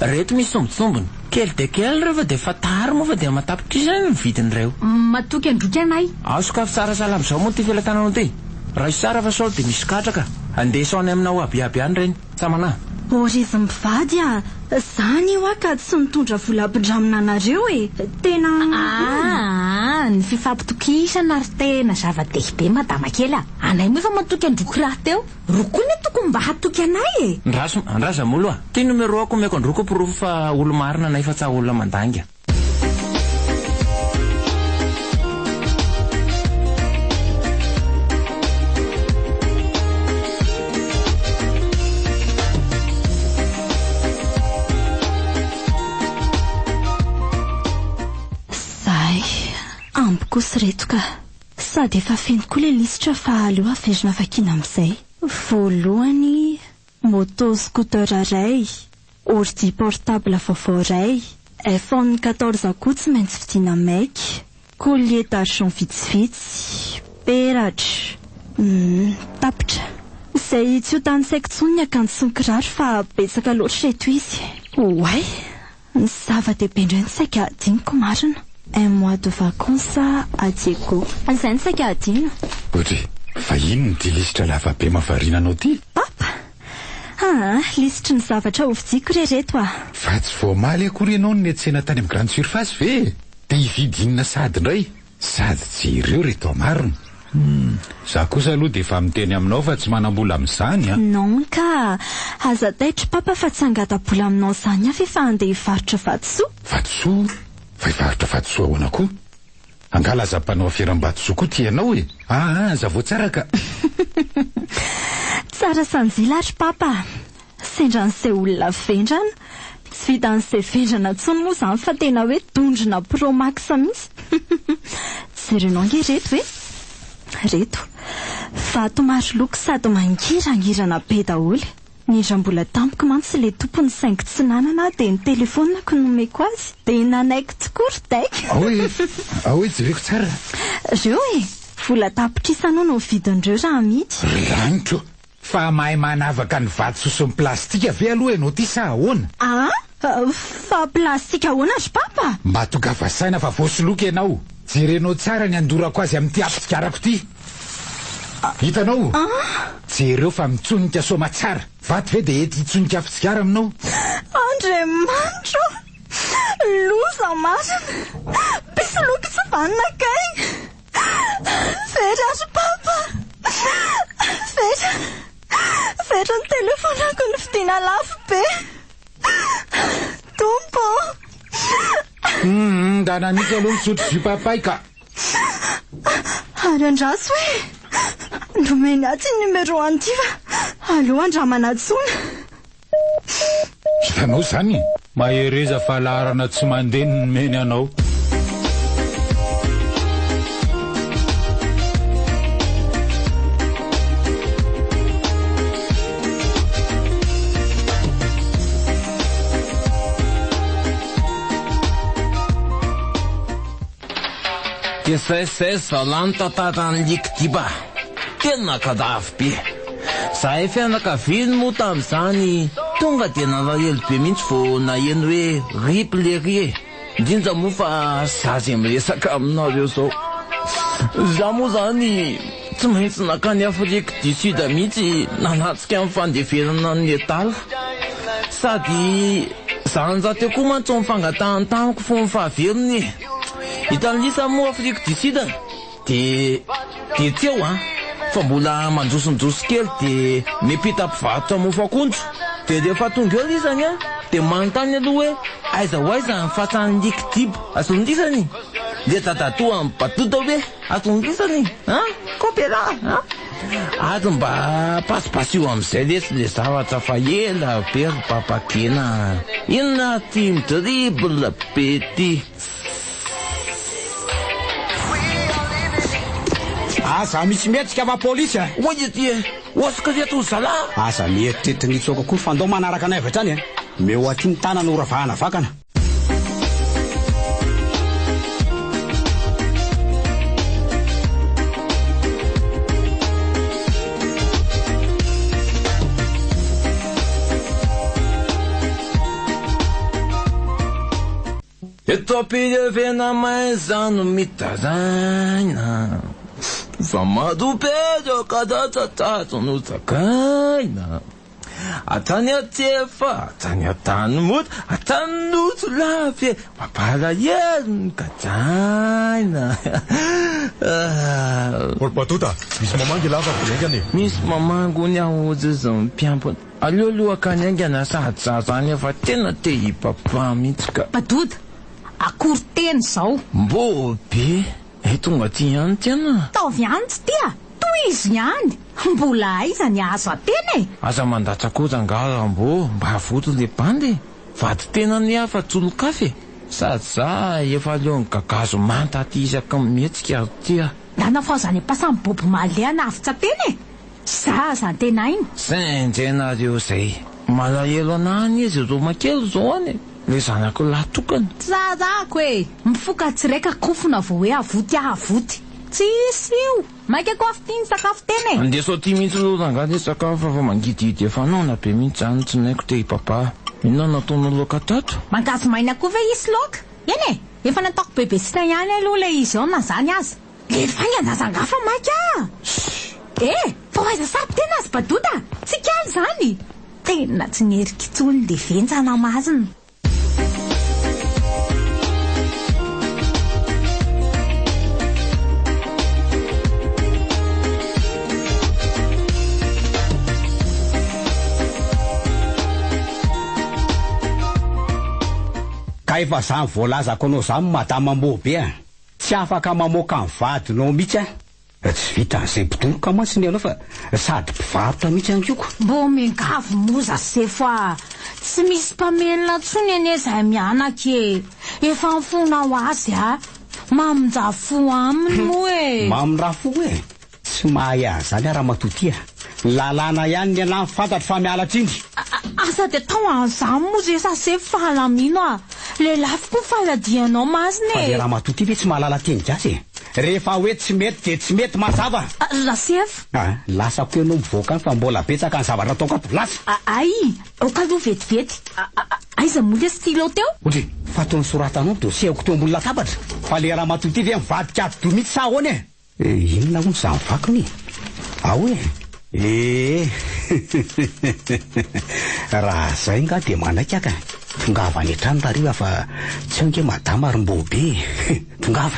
Reto misy sombintsombiny. Kely dia kely ireo fa dia fantaro moa fa dia aman-tapitrisa ny vidin'ireo. Matoky an-droky anay. Ao sokafy tsara sahala amin'izao moa ity felatananao ity. Raiso tsara fa sao dia misy katraka. Andeso any aminao abiaby any ireny. Tsa manahy. Ô ry izy mivady a! Zany io aho ka tsy nitondra vola ampindramina anareo e! Tena. Aa, ny fifampitokisana ary tena zava-dehibe madama kely a! Anay moa efa matoky an-droky rahateo. Roky koa anie tokony mba hatoky anay e! Andraso, andraza moa aloha. Ty numéro-ako omeko an-droky porofo fa olo-marina anay fa tsa olona mandainga. Zay, ampy kosa ireto ka. Sady efa feno koa ilay lisitra fa aleo averina vakiana amin'izay. Voalohany, moto scooter iray, Ordi portable vaovao iray, iPhone 14 koa tsy maintsy vidiana maika, collier d'argent vitsivitsy, peratra. Humm, tapitra. Izay tsy ho tanisaiko intsony ny akanjo sy ny kiraro fa betsaka loatra ireto izy. Oay! Ny zava-dehibe indray no saika hadinoko marina. Un mois de vacances à Diego. Izay no saika hadino. Audrey, fa inona ity lisitra lavabe mahavariana anao ity? Papa! Aa, lisitry ny zavatra hovidiako re reto a! Fa tsy vao omaly akory ianao no niantsena tany amin'ny grande surface ve e? Dia hividy inona sahady indray? Sady jereo ry marina. Hum, za kosa aloha dia efa miteny aminao fa tsy manam-bola amin'izany an! Non ka! Aza taitra papa fa tsy hangata-bola aminao izany aho f'efa handeha hivarotra vatosoa. Vatosoa? Fa hivarotra vatosoa ahoana koa? Angaha laza mpanao aferam-batosoa koa ty ianao e? Aa, aza voatsara ka! Tsara sanjila ry papa! Sendra an'izay olona vendrana. Tsy vitan'izay vendrana intsony moa izany fa tena hoe dondrona pro max mihitsy. Jerenao ange ireto e! Ireto. Vato maro loko sady mangirangirana be daholo. Nindram-bola tamiko mantsy ilay tompony saingy tsy nanana aho dia ny telefaoniko no nomeko azy. Dia nanaiky tokoa ry Daika. Ao e! Ao e! Jereko tsara. Ireo e! Vola tapitrisany hono ny vidin'ireo raha amidy. Ry lanitro! Fa mahay manavaka ny vatosoa sy ny plastika ve aloha ianao ity sa ahoana? Aa! Fa plastika ahoana ry papa? Mba tongava saina fa voasoloky ianao. Jerenao tsara ny handorako azy amin'ity afo-tsigarako ity. Hitanao? Jereo fa mitsonika soamatsara. Vato ve dia hety hitsonika afo-tsigara aminao? Andriamanitra ô! Loza marina! Mpisoloky tsy vanona kay! Very aho ry papa! Very! Very ny telefaonako novidiana lafo be! Tompo ô! Hum, ndana mihitsy aloha misotro jus papay ka! Ary andraso e! Nomeny ahy ity numéro an'ity fa aleo andramana antsoina. Hitanao izany e! Mahereza fa laharana tsy mandeha no nomeny anao. Dia zay zay zalahy ny tantaran'i Likidiba. Tena gravy be. Zahay fianakaviany moa tamin'izany tonga dia nalahelo be mihitsy vao naheno hoe rip lery e. Indrindra moa fa za zay miresaka aminareo zao. Za moa zany tsy maintsy nankany Afrique du Sud mihitsy nanatrika ny fandevenana an'i Nedala. Sady zany rahateo koa mantsy ny fangatahany tamiko fony fahavelony e. Hitan'i Lisa moa Afrique du Sud dia dia tsy eo an! Fa mbola mandrosondroso kely dia miampita mpivarotra mofo akondro. Dia rehefa tonga eo lisany an, dia manontany aloha hoe aiza ho aiza ny fasan'i Likidiba. Azon'i lisany? Le dadatoa mibadota hoe azon'i lisany an! Kopera an! Ary mba pasipasio amin'izay lesy le zavatra fa ela be ry babakena a! Inona ary ty mi-dribble be ty? Aza misy mihetsika fa polisy a! Hoy ity e! Hoasiko reto ry zalahy! Aza mieritreritra ny hitsoaka akory fa ndao manaraka anay avy hatrany a! Meo aty ny tanana ho ravahana vakana. Eto am-pilevena maiza no mitaraina Fa marobe karazan-tsazo no zakaina Hatrany Antsiefa, hatrany Antanimora, hatrany Nosy Lavy e Mampalahelo ny gadraina. Ry Batota, misy mamangy elah fa vao haingana e. Misy mamangy hono aho hozy izy mpiambina. Aleo aloha hakany haingana sady za zany efa tena te hipapa mihitsy ka. Badoda, akory tena izao. Mbô be eh tonga aty ihany tena. Taovy ihany tsy tia, tohizo ihany, mbola aiza ny ahazo atena e. Aza mandatsa-koza angaha Rambo, mba avoto le bandy e. Vady tena anie aho fa tsy olon-kafa e. Sady za efa leon'ny gagazo manta aty isaky ny mihetsika ry tia. Ndana fa aza any am-pasan'i Bob Marley hanavotra tena e. Za aza antenaina. Senjenareo zay. Malahelo anah anie Jeroma kely zao any e. Le zanako lahy tokana. Tsarako e! Mifoka tsy raika kofona vao hoe avoty aho avoty. Tsisy io! Maika koa fitia ny sakafo tena e! Andeso aty mihitsy aloha rangahy le sakafo fa mangidihidy efa noana be mihitsy zany tsy naiko te hipapa. Inona no ataonao laoka tato? Mangahazo maina koa ve hisy laoka? Eny e! Efa nataoko bebe sisa ihany aloha ilay izy ao na zany aza. Le faingana aza angaha fa maika ah! Eh! Fa ho aiza sady tena azy Badota? Tsy kaly izany! Tena tsy nierika intsony le ventsana marina. Ka efa zany voalazako anao zany madama Mbobe a! Tsy afaka mamoaka ny vadinao mihitsy aho. Tsy vitan'izay mpidoroka mantsy ny anao fa sady mpivarotra mihitsy ihany koa ko. Mbô miangavy moa sefo a! Tsy misy mpamelona intsony anie izahay mianaka e! Efa mifona ho azy a! Mamindrà fo aminy moa e! Mamindrà fo e! Tsy mahay an'izany aho ramatoa ty a! Ny lalàna ihany ny anah no fantatro fa miala tsiny! Aza dia atao an'izany moa re sasefo fa alamino a! Lehilahy koa faladianao marina Fa e! le ramatoa ty ve tsy mahalala teny gasy e? Rehefa hoe tsy mety dia tsy mety mazava! Rasefo! Ah, lasa koa ianao mivoaka any fa mbola betsaka ny zavatra ataoko ato, lasa! Hay, aoka aloha vetivety. Aiza moa le stylo teo? Ohatry, fa toa nosoratanao ny dossier-ko teo ambony latabatra, fa le ramatoa ty ve mivadika atidoha mihitsy sa ahoana e? Inona hono izany vakiny e? Ao e! Ee! Raha izay nga dia manaiky aho ka! Tongava any an-trano rahariva fa tsy ao nge madama ry Mbôbe e! Tongava!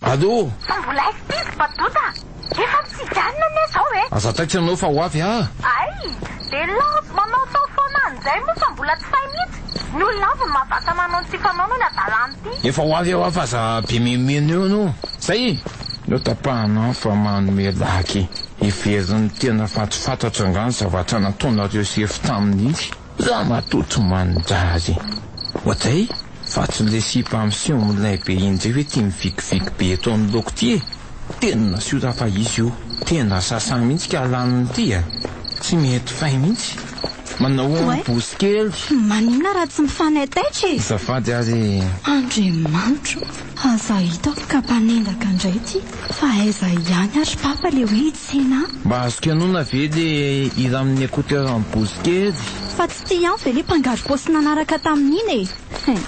Allô? Fa mbola aiza ity ry Badota? Efa mitsiganina anie izao e! Aza taitra ianao fa ho avy aho. Hay! Dia love manaotao foana an'izay moa fa mbola tsy sahy mihitsy. Ny olona avy no mahavatra manao ny tsy fanao noho ny adalan'ity. Efa ho avy aho fa aza be mimeno eo ianao. Zay e! Aleo tapahana any fa manome laky. Heverin'ny tena fa tsy fantatro angaha ny zavatra nataonareo sefo tamin'iny. Ramatoa tsy manjary. Oadray! Fa tsy le sipa miseho milay be iny ndray ve ty mivikiviky be eto anoloako ty e! Tena siora fa izy io. Tena sasa mihitsy ka laniny ty a! Tsy mety fay mihitsy. Manao ambosy kely. Maninona raha tsy mifanaitaitra e! Azafady ary e! Andriamanitro, aza hitako ka mpanendaka indray ity, fa aiza ihany ary papa le hoe hitsena ahy? Mba azoko henoina ve le hira amin'ny écouteur an'i Bozy kely? Fa tsy tia ihany ve le mpangaro-paosy nanaraka tamin'iny e? Hein!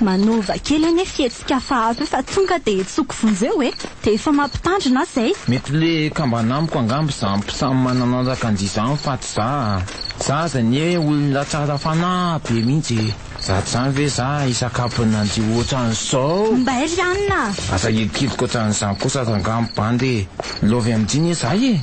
Manova kely anie fihetsika hafahafa io fa tonga dia etsoko vonjeo e! Dia efa mampitandrina aho izay. Mety le kambana amiko angamba izany mpisamy mananaraka an-dry izany fa tsy za a! Za aza anie olona tsara fanahy be mihitsy e! Za tsy zany ve za hisakapona an-dry ohatran'izao? Mbay ry anona a! Aza hilikilika ohatran'izany kosa rangaha mibandy e! Love amin-dry anie za e!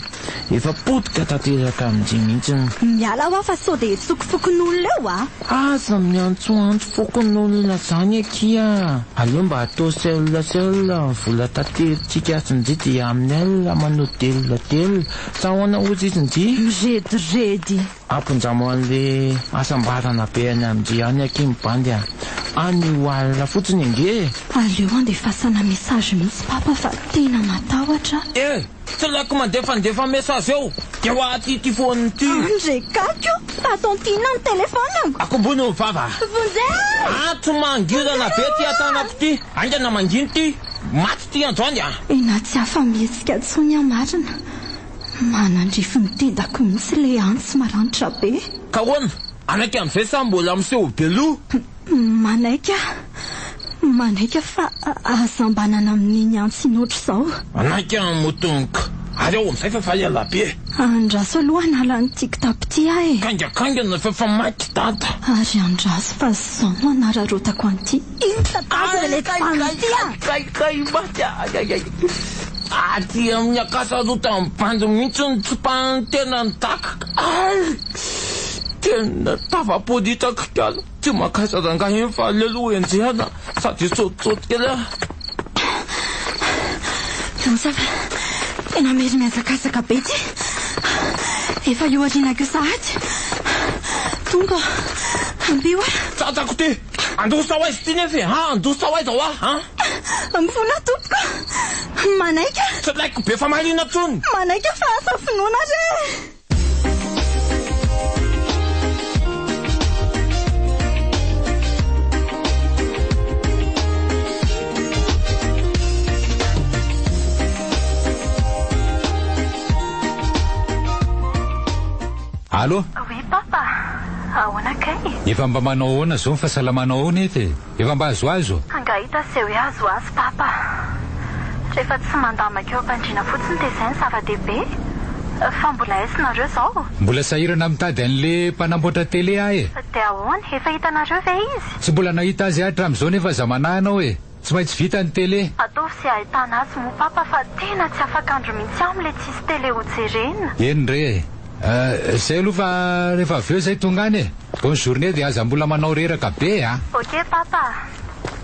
Efa potika tanteraka amin-dry mihitsy ny. Miala hoa fa sao dia hetsoko fokonolona eo a! Aza miantsoantso fokonolona zany akia a! Aleo mba atao seul seul ny vola taterintsika sy ndry dia amin'ny L manao del del sa ahoana hozy izy ndry? Mirediredy. Ampindramo an'le hasambarana be any amin-dry any akia ny bandy a! Any ho alina fotsiny ange e! Aleo andefasana message mihitsy papa fa tena matahotra aho. Eh! Tsy laiko mandefandefa message eo dia ho aty ity phone ity. Andre Kako, tato antina ny telephone-ko. Akombony ny vava. Vonjeo! Ato mangirana be ty atanako ty. Haingana mangina ty. Maty ty androany a. Tena tsy afa-mihetsika intsony aho marina. Manandrify ny tendako mihitsy ilay antsy maranitra be. Ka ahoana? Hanaiky amin'izay sa mbola miseho be loha? Manaiky aho. Manaiky aho fa aza ambanana amin'iny antsy iny ohatr'izao. Manaiky aho motonka. Ary ao amin'izay fa efa ela be. Andraso aloha hanala an'ity kitapo ity aho e. Kaingakaingana fa efa maty dada. Ary andraso fa izao no hanararaotako an'ity. Iny tatazana ilay tany ity a! Kay kay maty a! Ay ay ay. Aty amin'ny akasarotan'ny bandy mihitsy no tsipahan'ny tena ny daka. Ay! Tena tafaporitsaka kala. Tsy makaiza rangahy iny fa aleo aloha enjehana sady hisaotisaoty kely aho. Loza fa tena mery mihazakazaka be ity. Efa eo aorianako eo sahady. Tompo ô, ampio aho. Tratrako ity. Handositra ho aiza ity nefa e? Ha, handositra ho aiza hoa? Ha? Mifona tompoko. Manaiky aho. Tsy laiko be famaliana intsony. Manaiky aho fa asa finoana re. Allô? Oui papa. Ahoana kay? Efa mba manao ahoana izao ny fahasalamanao ao nefa e? Efa mba azoazo? Angaha hita izay hoe azoazo papa. Rehefa tsy mandamaka eo am-pandriana fotsiny dia izay no zava-dehibe. Fa mbola aiza nareo izao? Mbola sahirana mitady an'le mpanamboatra télé aho e! Dia ahoana? Efa hitanareo ve izy? Tsy mbola nahita azy hatramin'izao nefa aza manahy anao e! Tsy maintsy vita ny télé. Ataovy izay ahitana azy moa papa fa tena tsy afak'andro mihitsy amle tsisy télé ho jerena. Eny re e! Zay aloha fa rehefa avy eo zay tonga any e! Bonne journée dia aza mbola manao reraka be a! Ok papa.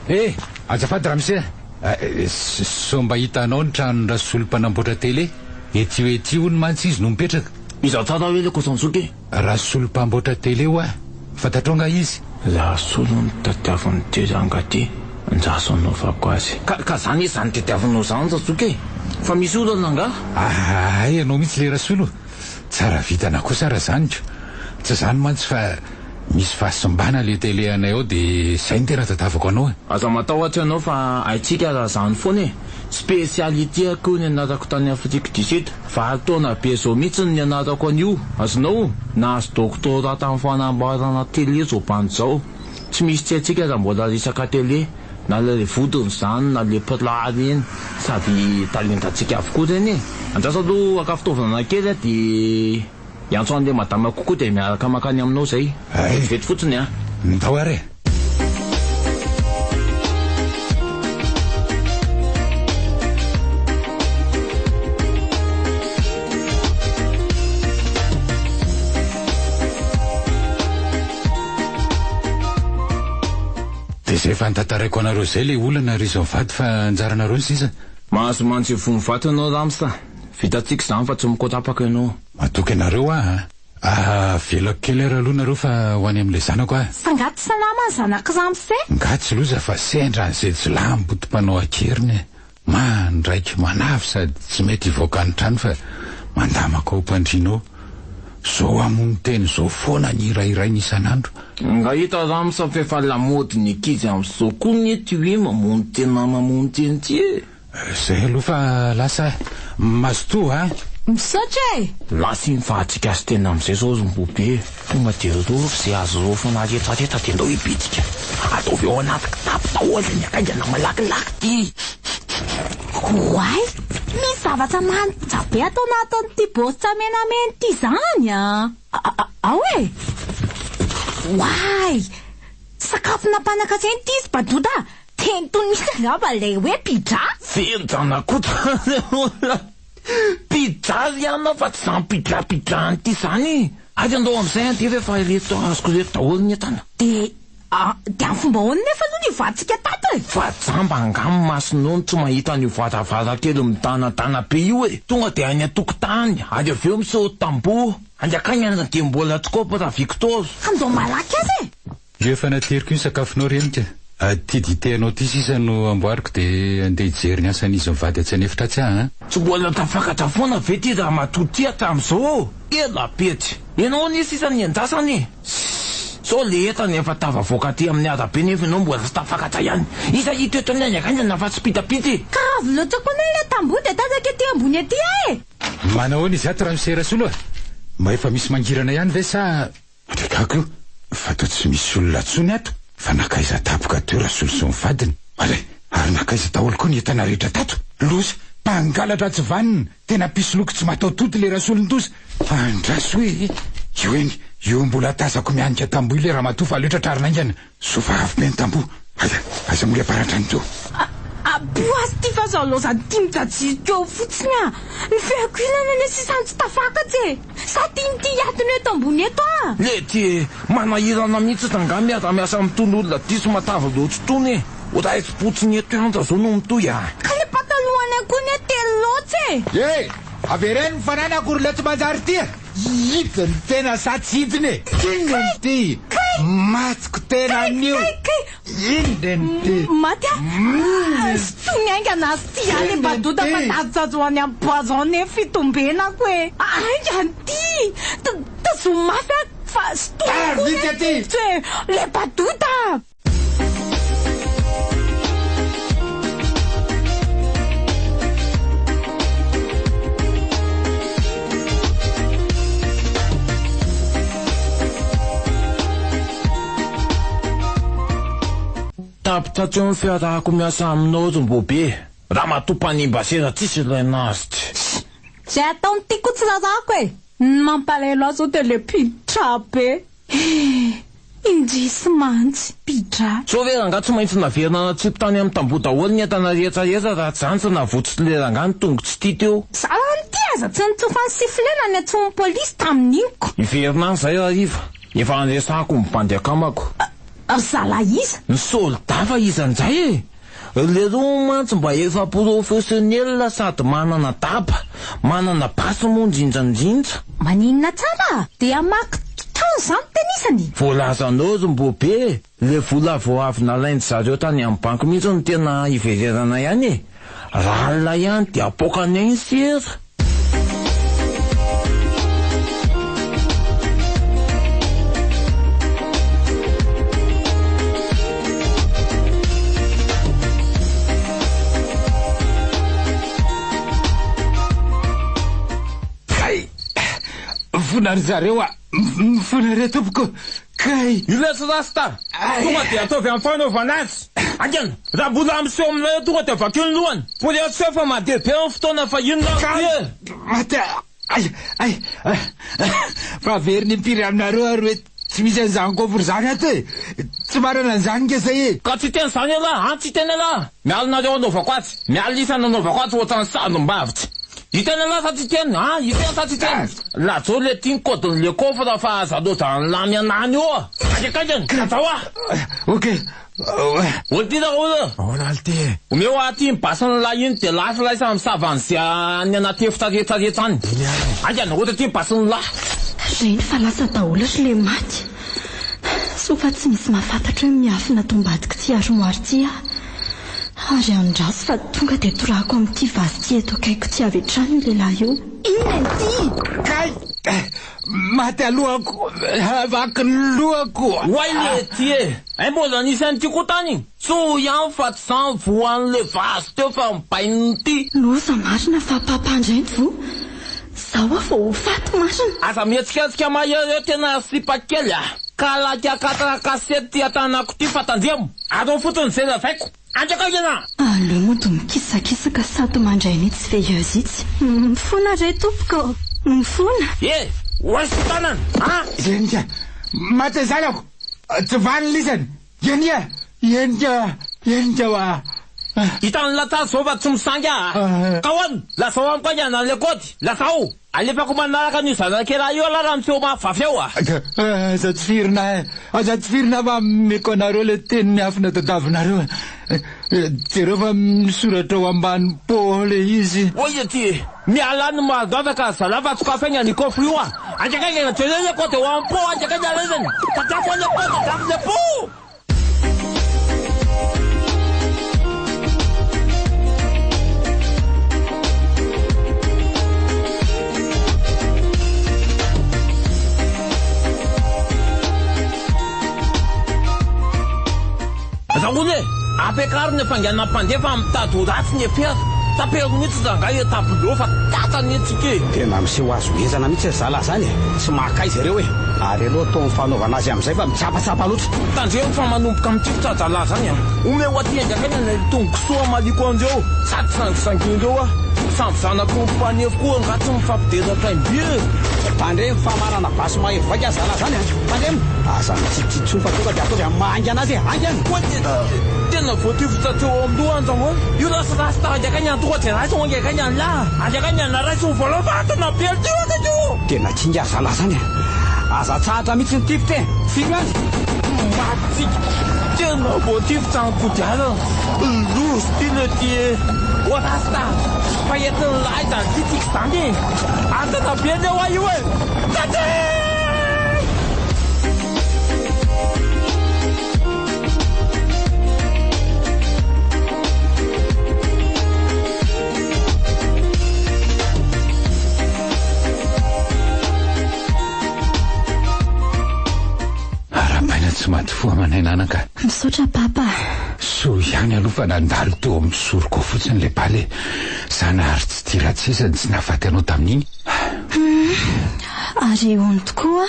Eh! Azafady ramose a! Sao mba hitanao ny tranon-dRasolo mpanamboatra télé? Ety ety hono mantsy izy no mipetraka. Iza tsara hoe le koson-tsoky e? Rasolo mpamboatra télé hoa, fantatrao nga izy? Rasolo no tadiavin'ity ranga ty, andraso anaovako azy. Ka ka zany izy zany tadiavinao zany Razoky e! Fa misy olana angaha? Hay ianao mihitsy le Rasolo, tsara vintana kosa raha zany ko! Tsy zany mantsy fa misy fahasimbana le télé anay ao de zay no tena tadiaviko anao e! Aza matahotra ianao fa haintsika raha zany foana e! Spécialité akoho ny anarako tany Afrique du Sud. Valo taona be zao mihitsy no nianarako an'io, azonao? Nahazo doctorat tamin'ny fanamboarana télé zao bandy zao. Tsy misy tsy haintsika raha mbola resaka télé, na ilay vodiny izany na le plat ireny, sady talentantsika avokoa ireny e! Andraso aloha haka fitaovana kely aho dia hiantso an'ilay madama kokoa dia miaraka mankany aminao izay. Vetivety fotsiny an! Ndao ary e! Dia izay efa notantaraiko anareo izay ilay olana ry izy mivady fa anjaranareo ny sisa. Mahazo mantsy voa mivato ianao Rams a! Vitantsika izany fa tsy mikotrapaka ianao. Matoky anareo aho a! Avelako kely ary aloha nareo fa ho any amin'ilay zanako aho. Fa nga tsy salama ny zanak'i ramose? Nga tsy loza fa sendra an'izay jiolahy mboto mpanao an-keriny e! Mandraiky manavy sady tsy mety hivoaka ny trano fa mandamaka ao am-pandriana ao. Zao hamono tena izao foana ny iray irainy isan'andro. Nga hita ramose fa efa lamaody ny ankizy amin'izao koa anie ty hoe mamono tena mamono tena ty e! Zay aloha fa lasa ah. Mazotoa a! Misaotra e! Lasa iny fa atsika sy tena amizay zao ry Mbobe tonga de rofy ze azo rofina retraretra de ndao hibitsika ataovy ao anaty kitapo daholo ny akaingana malakilaky ty. Oay! Misy zavatra manitra be ato anatin'ity baoritra menamena ity izany a! Ao e! Oay! Sakafo nampanakatsena ity izy Badoda a! Teny tony mihitsy angamba ilay hoe pizza. Feno janakoto olona. Pizza ry anona fa tsy zany pizza pizza an'ity zany e! Ary andao amin'izay andeha ve fa ireto azoko ireto daholo ny entana. Dia dia amin'ny fomba ahoana nefa aloha ny hivoahantsika tato e? Fa jamba angaha ny masonao no tsy mahita an'io varavarankely midanadana be io e! Tonga dia any an-tokotany ary avy eo miseho tamboho. Anjakaignana dia mbola tsy kôpy ra Victor. Andao malaky aza e! Io efa nateriko io ny sakafonao reniko a! Ity dite anao ity sisa no amboariko dia andeha hijery ny asan'izy mivady atsy an'efitra atsy aho an! Tsy mbola tafakatra foana ve ity ramatoa ity hatramin'izao ô? Ela be tsy. Ianao anie sisa ny andrasana e! Sss! Sao le entana efa tafavoaka aty amin'ny arabe nefa ianao mbola tsy tafakatra ihany. Iza ito eto haingankaingana fa tsy pitapita e! Ka avy loatra koa anie ilay tamboho dia tazako ety ambony ety aho e! Manahoana izy ato ramose Rasolo a! Mba efa misy mangirana ihany ve sa. Andriakako io fa toa tsy misy olona intsony ato fa nankaiza tampoka teo Rasolo sy ny vadiny? Alay! Ary nankaiza daholo koa ny entana rehetra tato? Loza! Mpangalatra tsy vanona! Tena mpisoloky tsy mataho-tody ilay Rasolondoza! Andraso e! Io eny, io mbola tazako mianika tamboho ilay ramatoa fa aleo tratrarina haingana! Soa fa avy be ny tamboho! Aiza, aiza moa ilay aparantrano teo? Aboazy ity fa zao laozan'ity mijajirika eo fotsiny ah! Ny feoko ilany anie sisa no tsy tafakatra e! Sa tian'ity hiadina eto ambony eto ah! Lety e! Manahirana mihitsy rangahy miara-miasa amin'itony olona diso matavy loatra itony e! Ho raisim-potsiny eto ihany raha zao no mitohy ah! Ka le patalohany akoho anie telo loatra e! E! Avereno ny fananako ry letsy manjary ity a! Hidiny tena sa tsy hidiny e! Inona ity? Matiko tena anio! Inona ity? Maty aho! Tsy miaingana azy ity ihany e Badoda fa tazotazo any amin'ny poison anie fitombenako e! Haingana ity! Tazomy mafy aho fa sintomiko koa anie ny tongotra e! Le Badoda! Tapitra hatreo ny fiarahako miasa aminao ry Mbobe. Ramatoa mpanimba seza tsisy ilaina azy ty. Ssy! Zay ataony ty koa tsy rarahako e! Ny mampalahelo ahy zao dia le pidra be eh! Indrisy mantsy, pidra. Sao ve rangahy tsy maintsy naverina natsipy tany amin'ny tamboho daholo ny entana rehetra rehetra raha tsy izany tsy navotsotry le rangahy ny tongotsy ity teo. Za amin'ity aza tsy nitsofan'ny sifflet na niantsoan'ny polisy tamin'iny ko. Hiverina any izay hariva, efa niresahako ny bandy akamako. Ry zalahy iza? Ny soldat fa iza indray e! Leroa mantsy mba efa professionnel sady manana daba, manana basy moa ndrindrandrindra. Maninona tsara? Dia hamaky trano izany tenisany? Voalazanao ry Mbobe e! Le vola vao avy nalain-dry zareo tany amin'ny banky mihitsy no tena hiverenana ihany e! Raha alina ihany dia apoakanay ny seza. Kay! Mifona ry zareo a! Mifona re tompoko! Kay! Io lesy rasta! Tonga dia ataovy amin'ny fanaovana azy! Haingana! Raha mbola miseho aminay eo tonga dia vakio ny lohany! Poreto feo fa mandeha be ny fotoana fa inona ary ty e! Maty a! Ay! Ay! Fa averiny impiry aminareo ary hoe tsy misy an'izany coffre izany ato e! Tsy manana an'izany nge zay e! Ka tsy hiteny izany ialahy an! Tsy hiteny ialahy! Mialona nareo anaovako azy! Mialona isany anaovako azy ohatran'ny sarim-bavy! Hiteny ialahy sa tsy hiteny an! Hiteny sa tsy hiteny? Lazao le ty ny code-n'le coffre fa aza lozan'ny lamy anany eo a! Haingankaingana! Lazao ah! Ok! Olo ty daholo! Ahoana aly ty e? Omeo ahy ty ny basin'ny lahy iny dia lasa ilay samy misava an'izay any anaty efitra rehetra rehetra any. Eny ary e! Haingana, ohatra ty ny basin'ny lahy. Reny fa lasa daholo ry le maty. Soa fa tsy misy mahafantatra hoe miafina ato ambadik'ity armoire ity aho. Ary andraso fa tonga dia torahako amin'ity vazy ity eto akaikiko ity avy hatrany io lehilahy io. Inona ity? Kay! Maty alohako, vaky ny lohako. Oay le ty e! Hay mbola nisy an'ity koa tany? Soa ihany fa tsy zany voan'le vazy teo fa mibain'ity. Loza marina fa papa indray ny voa. Zao aho vao ho faty marina. Aza mihetsiketsika mahery eo tena sipa kely a! Kalaky akatra kasety ty atanako ty fa tandremo! Atao fotsiny ze lazaiko! Anjakangina! Aleo mody mikisakisaka sady mandray an'itsy veilleuse itsy. Mifona re tompoko ô! Mifona! E! Oay sy tanana a! Henika! Maty zanako! Tsy vanona lisany! Henika! Henika! Henika wa! Hitan'ny latsary zao fa tsy misangy aho a! Ka hoan! Lazao amiko haingana le kaody! Lazao! Alefako manaraka an'io zanak'elah io alah raha miseho mafy vavy ao a! Aza tifirina eh! Aza tifirina fa ameko anareo le teny miafina tadiavinareo eh! Jereo fa misoratra ao ambany pot le izy. Hoy ity e! Miala any Mahagaga ka zalahy fa sokafy aingana io coffre io a! Haingakaingana jereo le code ao am pot haingakaingana alaizany! Tadiavo le pot tadiavo le pot! Raoul e! Ampiakaro ny hafainganam-pandeha fa mitady ho ratsy ny afera. Tapero mihitsy rangahy io tableau fa tratran'ny anie tsika e! Tena miseho azo henjana mihitsy ry zalahy zany e! Tsy maka aiza ireo e! Ary aleo atao ny fanaovana azy amin'izay fa mitsapatsapa loatra. Tandremo fa manomboka mitifitra zalahy zany a! Omeo aty haingankaingana ilay tongosoa hamaliako an'ireo sady sangisangian'ireo aho. Samby zanak'omby mpanefy koa angaha tsy mifampidera taim-by e! Tandremo fa manana basy mahery vaika zalahy zany a! Tandremo! Aza mitsitsitsy intsony fa tonga dia ataovy amin'ny maha haingana azy e! Haingana! Koa dia tena voatifitra teo amin'ny loha andrahoana. Io lasa rasta haingankaingana tonga dia raiso haingankaingana lah! Haingankaingana raiso ny voalavo fa tena be ity io! Tena kinga zalahy zany a! Aza atsahatra mihitsy ny tifitra e! Firy andro? Maty tsika! Tena voatifitra ny kodiarana! Loza ty le ty e! Ô rasta! Fa entin'ny lahy zany ty tsika zany e! Antana be le hoa io e! Tatie! Arahabaina tsy maty fo aman'aina anaka. Misaotra papa. Soa ihany aloha fa nandalo teo amin'ny soroko fotsiny ilay bala e. Zanahary tsy tia ratsy sisa ny tsy nahafaty anao tamin'iny. Humm. Ary hono tokoa,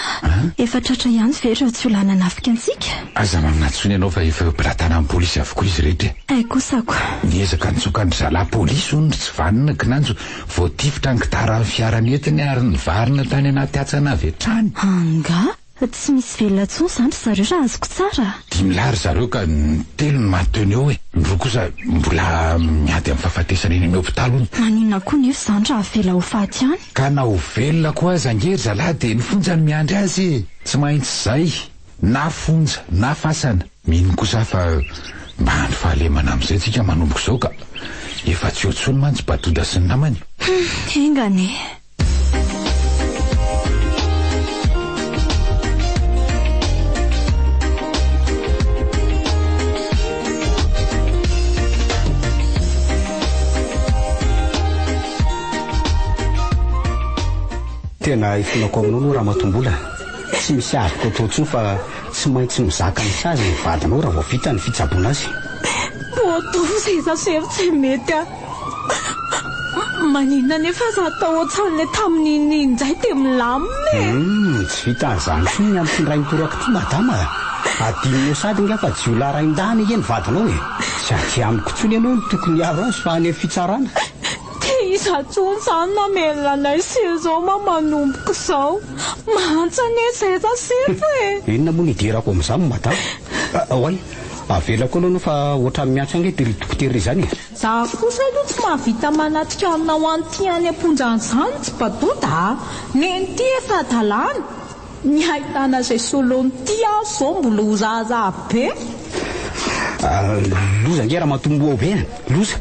efa tratra ihany ve ireo jiolahy nanafika antsika? Aza manatso ianao fa efa eo am-pelatanan'ny polisy avokoa izy rehetra e. Hay kosa ko. Niezaka nitsoaka an-dry zalahy polisy hono ry tsy vanona kinanjo voatifitra ny kitaran'ny fiara nentiny ary nivarina tany anaty hatsana avy hatrany. Angaha? Tsy misy velona intsony izany ry zareo raha azoko tsara? Dimy lahy ry zareo ka ny telo no maty teo no eo e! Ny roa kosa mbola miady amin'ny fahafatesana eny amin'ny hopitaly hono. Maninona koa nefa izany raha avela ho faty any? Ka na ho velona koa aza ange ry zalahy dia ny fonja no miandry azy e! Tsy maintsy izay, na fonja na fasana. Mino kosa aho fa mba handry fahalemana amin'izay tsika manomboka izao ka! Efa tsy eo intsony mantsy Badoda sy ny namany. Hum, enga anie. Tena ifonako aminao aloha Ramatombola. Tsy misy azoko atao intsony fa tsy maintsy mizaka ny sazy ny vadinao raha vao vita ny fitsaboana azy. Bodo seza sefo tsy mety a. Maninona anefa aza atao ohatran'ilay tamin'iny indray dia milamina e! Humm, tsy vitan'izany intsony ny amin'ity indray mitoraka ity madama a! Adinonao sady nga fa jiolahy rain-dahiny ange ny vadinao e! Tsy aty amiko intsony ianao no tokony hiaro azy fa any amin'ny fitsarana. Dia iza intsony izany namelona anay sy Roma manomboka izao? Mahantra anie izay Rasefo e! Inona moa no idirako amin'izany madama? Oay, avelako aloha ianao fa ohatran'ny miantso ange ry dokotera izany e! Za kosa aloha tsy mahavita manatrika anao an'ity any am-ponja any zany tsy badoda a! Neny ity efa hadalana! Ny ahitana izay solon'ity aho zao mbola ho raharaha be! Loza ange ramatoa Mboa be a! Loza!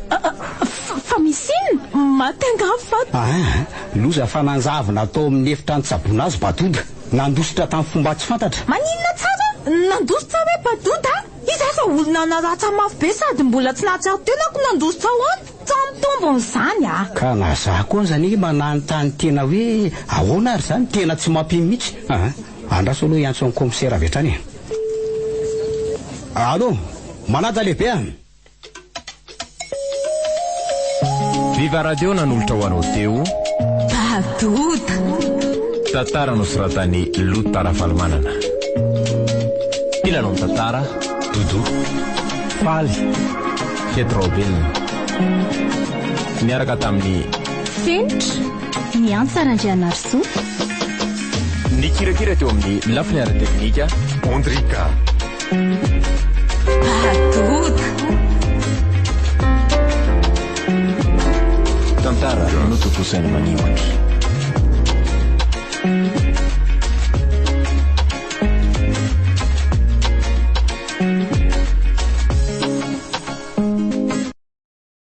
Fa misy inona? Maty angaha fa. Aa! Loza fa nanjavona tao amin'ny efitra nitsaboana azy Badoda! Nandositra tamin'ny fomba tsy fantatra! Maninona tsara? Nandositra hoe Badoda? Iza fa olona naratra mafy be sady mbola tsy nahatsiaro tena ko nandositra ao an! Tsa mitombona izany a! Ka na za koa aza anie mba nanontany tena hoe ahoana ary izany, tena tsy mampino mihitsy a! Andraso aloha hiantso an'i commissaire avy hatrany e! Allo! Manaja lehibe a! Viva Radio nanolotra ho anao teo. Badoda. Tantara nosoratan'i Lota Rafalimanana. Mpilalao ny tantara, Doudou. Faly, Fety Raobelina. Niaraka tamin'i. Fenitra, Miantsa Randrianarisoa. Nikirakira teo amin'ny lafiny ara-teknika, Andrika. Badoda. Tantara notontosain'i Manimatra.